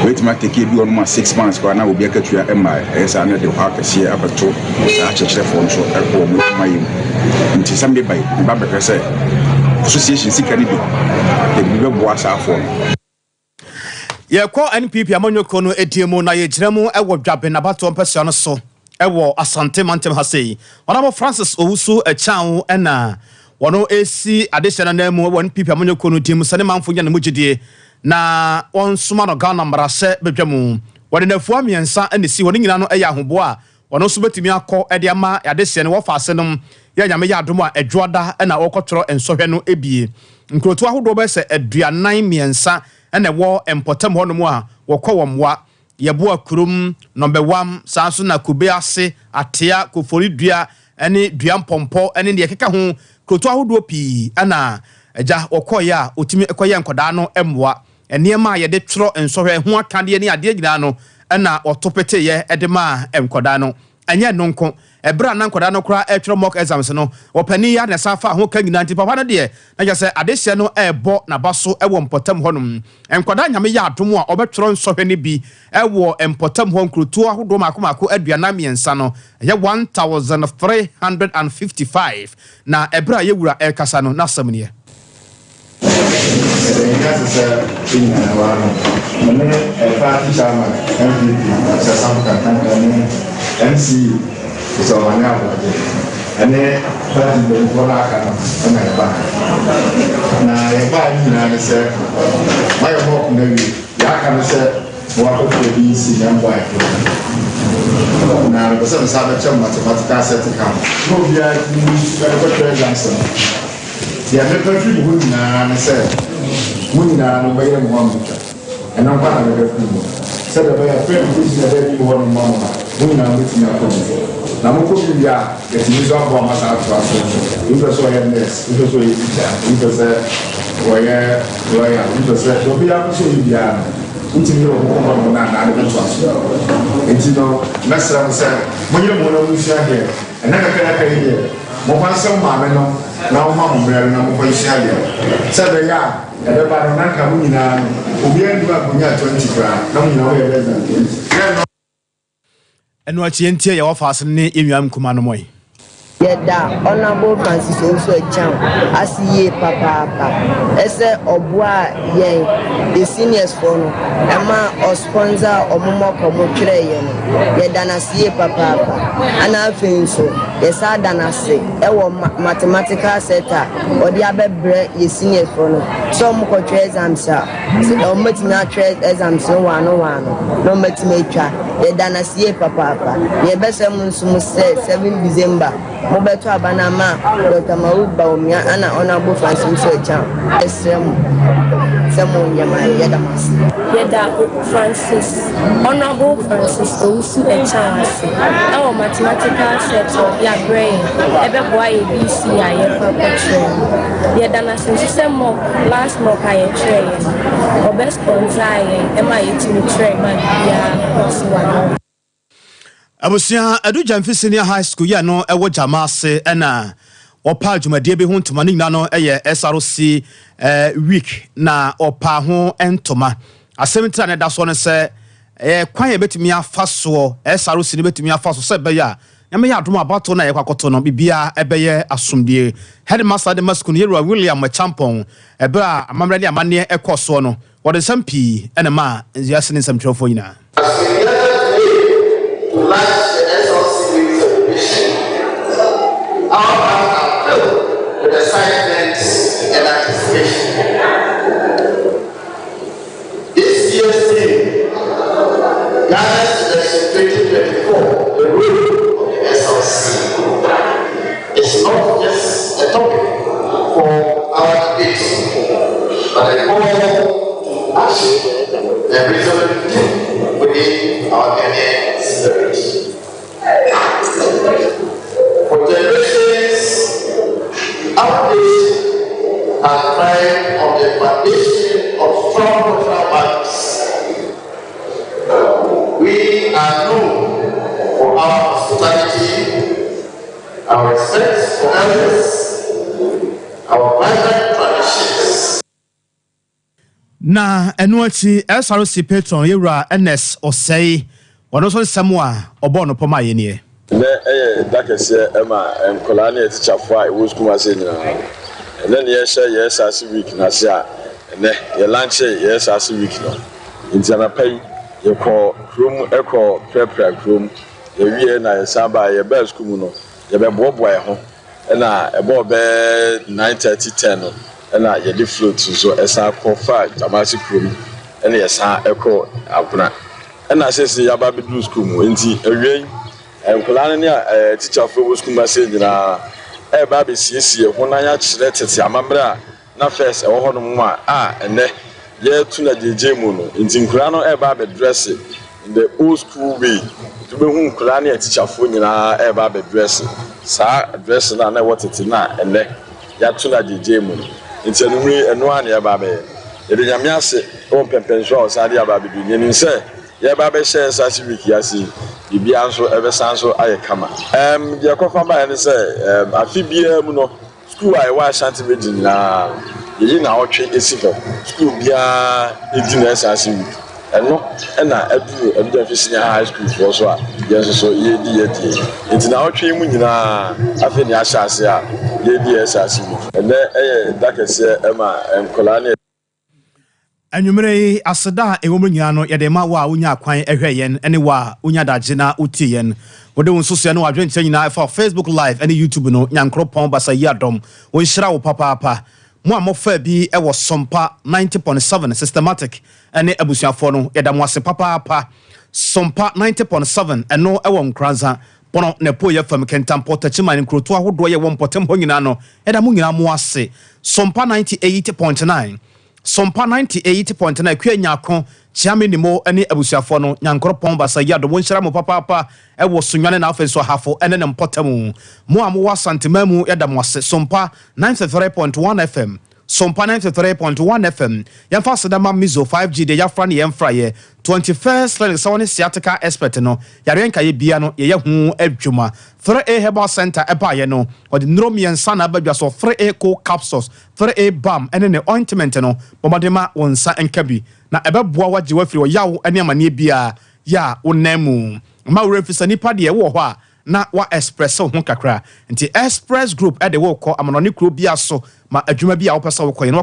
wɔatumi atake ebi hɔ nom a 6 months koraa na obi akatua mmae. Ɛyɛ saa na ɛde ɔhaw kɛseɛ abɛto saa akyerɛkyerɛfoɔ no so ɛkɔ wɔn adwuma yɛ mu. Nti sɛ meba yi meba bɛhwɛ sɛ association sika no bi yɛde bi bɛboa saa afoɔ no. Yɛkɔ NPP amanyɔkuo no edie mu na yɛgyina mu wɔ Dwaben abatoɔ mpɛsua no so wɔ Asante mantam ha sei. Honourable Francis Owusu Acheaw na wɔn resi adehyɛ no anan mu wɔ NPP amanyɔkuo no din mu sɛ ne manfo nya ne mu gyidie na wɔnsoma no Ghana mmarahyɛ badwa mu. Wɔde nnafua mmiɛnsa na esi hɔ, ne nyinaa no yɛ ahoboa a wɔn nso bɛtumi akɔ de ama adehyeɛ no. Wɔfa ase nom yɛ Nyame yɛ adom a Ɛdwoada na wɔkɔtwerɛ nsɔhwɛ no bie. Nkurotoɔ ahodoɔ bɛyɛ sɛ 43 na ɛwɔ mpɔtam hɔnom a wɔkɔ wɔn mmoa. Yɛboa kurom, Nɔmbɛwam, saa nso na Kube ase, Atea, Koforidua ne Dua Mpɔmpɔ ne deɛ ɛkeka ho. Kurotoɔ ahodoɔ pii na agya wɔkɔeɛ a wɔtumi kɔyɛ nkwadaa no mmoa. Nneɛma a yɛde twerɛ nsɔhwɛ ho akadeɛ ne adeɛ nyinaa no na wɔto peteeɛ de maa nkwadaa no. Ɛnyɛ ɛno nko, ɛberɛ a na nkwadaa no koraa retwerɛ mock exams no, ɔpanin yi ara na ɛsan faa ho ka nyinaa nti papa no deɛ na kyerɛ sɛ adehyeɛ no rebɔ n'aba so wɔ mpɔtam hɔnom. Nkwadaa Nyame yɛ adom a wɔbɛtwerɛ nsɔhwɛ no bi wɔ mpɔtam hɔ nkurotoɔ ahodoɔ mmaako mmaako 43 no, ɛyɛ 1,355. Na ɛberɛ a yɛn wura rekasa no, n'asɛm nie. Yɛda Nyame ase sɛ yɛn nyinaa wɔ ha no. Me ne party chairman NPP Sir Sam Kantanka ne MC Sir Omane Aboagye ɛne party mpanyinfoɔ no aka no ɛna yɛba ha. Na yɛbaa ne nyinaa ne sɛ moayɛ mock no awie. Deɛ aka ne sɛ mowakɔtwerɛ BEC ne MBOI no. Na mepɛ sɛ mesan bɛkyɛ mo mathematical set ka ho na obiara tumi ɛde kɔtwerɛ exams no. Deɛ mepɛ firi mo hɔ nyinaa ne sɛ mo nyinaa no mobɛyere mo ho ama atwa. Ɛno nko ara na mepɛ firi mo hɔ, sɛdeɛ ɛbɛyɛ a frɛ bi bɛgyina baabi wɔ hɔnom ma mo a, mo nyinaa mobɛtumi akɔ bi. Na mokɔ bi wie a, yɛatumi nso aboa mo asan atoa so nso. Obi pɛ sɛ ɔyɛ nurse, obi pɛ sɛ ɔyɛ teacher, obi pɛ sɛ ɔyɛ lawyer, obi pɛ sɛ, deɛ obiara pɛ sɛ ɔyɛ biara no, wotumi yere wo ho kɔ hɔnom na anaa de bɛtoa so. Enti no, mɛsrɛ mo sɛ monyere mo ho na monsua adeɛ. Ɛnnɛ kakra a aka yi deɛ, Momfa nhyɛ mo maame no na ɔmma mo mmerɛ no na momfa nsua adeɛ sɛ ɛbɛyɛ a ɛbɛba no na nka mo nyinaa no obiara nni hɔ a nka ɔnyaa 20 koraa na mo nyinaa moyɛ less than 20 na ɛno. Ɛno akyi yɛntie yɛn wɔfaase no ne yɛn nua nkumaa no mɔe. Yɛda Honourable Francis Owusu Acheaw ase yie papaapa sɛ ɔboaa yɛn the seniors foɔ no ɛma ɔ sponsor ɔmo mock ɔmo twerɛɛ yɛ no. Yɛda no ase yie papaapa. Ɛna afei nso yɛsan da no ase wɔ mathematical set a ɔde abɛbrɛ yɛ seniors foɔ no sɛ ɔmo kɔtwerɛ exams a sɛ ɔmo bɛtumi atwerɛ exams no waano waano na ɔmo bɛtumi atwa. Yɛda no ase yie papaapa. Na yɛbɛsrɛ mo nso mo sɛ 7 December Mobɛto aba no ama Dɔkta Maud Bawumia ana Honourable Francis Owusu Acheaw. Yɛsrɛ mo sɛ monyɛ ma yɛn. Yɛda mo ase. Yɛda Francis Honourable Francis Owusu Acheaw ase wɔ Mathematical set a ɔde abrɛ yɛn ɛbɛboa yɛn BC a yɛrekɔ akɔkyerɛ no. Yɛda no ase nso sɛ mock last mock a yɛkyerɛeɛ no ɔbɛ sponsor yɛn ma yɛtumi kyerɛe ma biribiara kɔɔ so wɔ ano. Abusua Adu Gyamfi Senior High School yi a ɛno ɛwɔ Gyama ase ɛna wɔpaa dwumadie bi ho ntoma. Ne nyinaa no ɛyɛ SRC week na wɔpaa ho ntoma. Asɛm tira na ɛda soɔ no sɛ ɛyɛ kwan a yɛbɛtumi afa soɔ, SRC no bɛtumi afa so sɛ ɛbɛyɛ a Nyame yɛ adom a abatoɔ no a yɛkɔ akɔto no, biribiara ɛbɛyɛ asomdwie. Headmaster de ma sukuu no, Yɛwura William Acheampong, ɛberɛ a amammerɛ ne amanneɛ ɛkɔɔ soɔ no, wɔde nsɛm pii na ɛmaa wiase ne nsɛmtwerɛfoɔ nyinaa. As we gather today to launch the SLC Week celebration, our hearts are filled with excitement and anticipation. This year's theme, Ghana's Election 2024, the role of the SLC, is not just a topic for our debate, but a call to action and resolute deep within our Ghanaian spirit. For generations, our nation has thrived on the foundation of strong cultural values. We are known for our hospitality, our respect for elders, our vibrant traditions. Na ɛno akyi, SRC patron Yɛwura Ernest Osei, ɔno nso nsɛm a ɔbɔɔ no pɔm a yɛnie. Nnɛ yɛ da kɛseɛ ma nkwadaa ne atikyafoɔ a ɛwɔ sukuu mu ase nyinaa. Ɛnnɛ na yɛrehyɛ yɛn SRC week no ase a ɛnnɛ yɛ lanche yɛn SRC week no. Nti anapa yi yɛkɔɔ kurom kɔɔ prapra kurom. Yɛwieɛ na yɛsan baeɛ. Yɛbaa sukuu mu no yɛbɛboaboa yɛn ho ɛna ɛbɔɔ bɛyɛ 9:30, 10 no ɛna yɛde float nso ɛsan kɔ faa Jamasi kurom ɛna yɛsan kɔɔ Agona. Ɛna seesei yɛaba abɛduru sukuu mu. Nti awia yi nkwadaa no ne atikyafoɔ wɔ sukuu mu ase nyinaa ɛreba abɛsiesie ho na yɛakyerɛ tete amammerɛ a na first ɛwɔ hɔnom a ɛnnɛ yɛreto no agyegye mu no. Nti nkwadaa no ɛreba abɛdress in the old school way. Nti wobɛhu nkwadaa ne atikyafoɔ nyinaa ɛreba abɛdress saa dress no a na ɛwɔ tete no a ɛnnɛ yɛato no agyegye mu no. Nti anwummere ɛno ara na yɛreba abɛyɛ. Yɛde Nyame ase wɔ mpɛmpɛnsoɔ a ɔsan de aba abɛduru. Yɛnim sɛ yɛreba abɛhyɛ SRC week yi ase yi, biribiara nso ɛbɛsan so ayɛ kama. Deɛ ɛkɔfa baeɛ ne sɛ, afe biara mu no, sukuu a ɛwɔ Ashanti Region nyinaa, yɛyi nnawɔtwe si hɔ. Sukuu biara di ne SRC week. Ɛno na aduru Abidjan Senior High School foɔ so a yɛn nso so yɛredi yɛn deɛ yi. Nti nnawɔtwe yi mu nyinaa, afei na yɛahyɛ ase a yɛredi yɛn SRC week. Ɛnnɛ yɛ da kɛseɛ ma nkwadaa ne. Anwummere yi, aseda a ɛwɔ mu nyinaa no, yɛde ma wo a wonya kwan hwɛ yɛn ne wo a wonya adagye na wotie yɛn. Wode wo nsusuɛ ne w'adwenkyerɛ nyinaa ɛfa Facebook Live ne YouTube no, Nyankoropɔn Basa yi adɔm. Wɔnhyira wo papaapa. Mo a mofaa bi wɔ Sompa 90.7 Systematic ne abusuafoɔ no, yɛda mo ase papaapa. Sompa 90.7, ɛno wɔ Nkoranza, Pono na Apueeɛ fam, Kintampo, Techiman, nkurotoɔ ahodoɔ yɛ wɔ mpɔtam hɔ nyinaa no, yɛda mo nyinaa mo ase. Sompa 98.9, Sompa 98.9, Akua Nyarko, Kyeame Nimo ne abusuafoɔ no, Nyankoropɔn Basa yi adom, wɔnhyira mo papaapa wɔ Sunyani na afei nso Ahafo ne ne mpɔtamu. Mo a mowɔ Asanteman mu, yɛda mo ase. Sompa 93.1 FM, Sompa 93.1 FM, yɛmfa aseda ma Mizo 5G deɛ yɛafra ne yɛmfraeɛ, 21st Clinic sɛ wɔne sciatica expert no, yareɛ nkaeɛ bia no yɛyɛ ho adwuma. 3A Herbal Center ɛbaeɛ no, wɔde nnuro mmiɛnsa na aba dwa so, 3A Cold Capsules, 3A Balm ne ne ointment no, bɔ mmɔden ma wo nsa nka bi, na ɛbɛboa wo agye wo afiri ɔyaw ne amanneɛ biara yɛ a wonam mu. Mma wo werɛ mfi sɛ nipa deɛ wowɔ hɔ a na wa express wo ho kakra. Nti Express Group de wo rekɔ amanɔne kuro biara so ma adwuma bi a wopɛ sɛ wokɔyɛ no.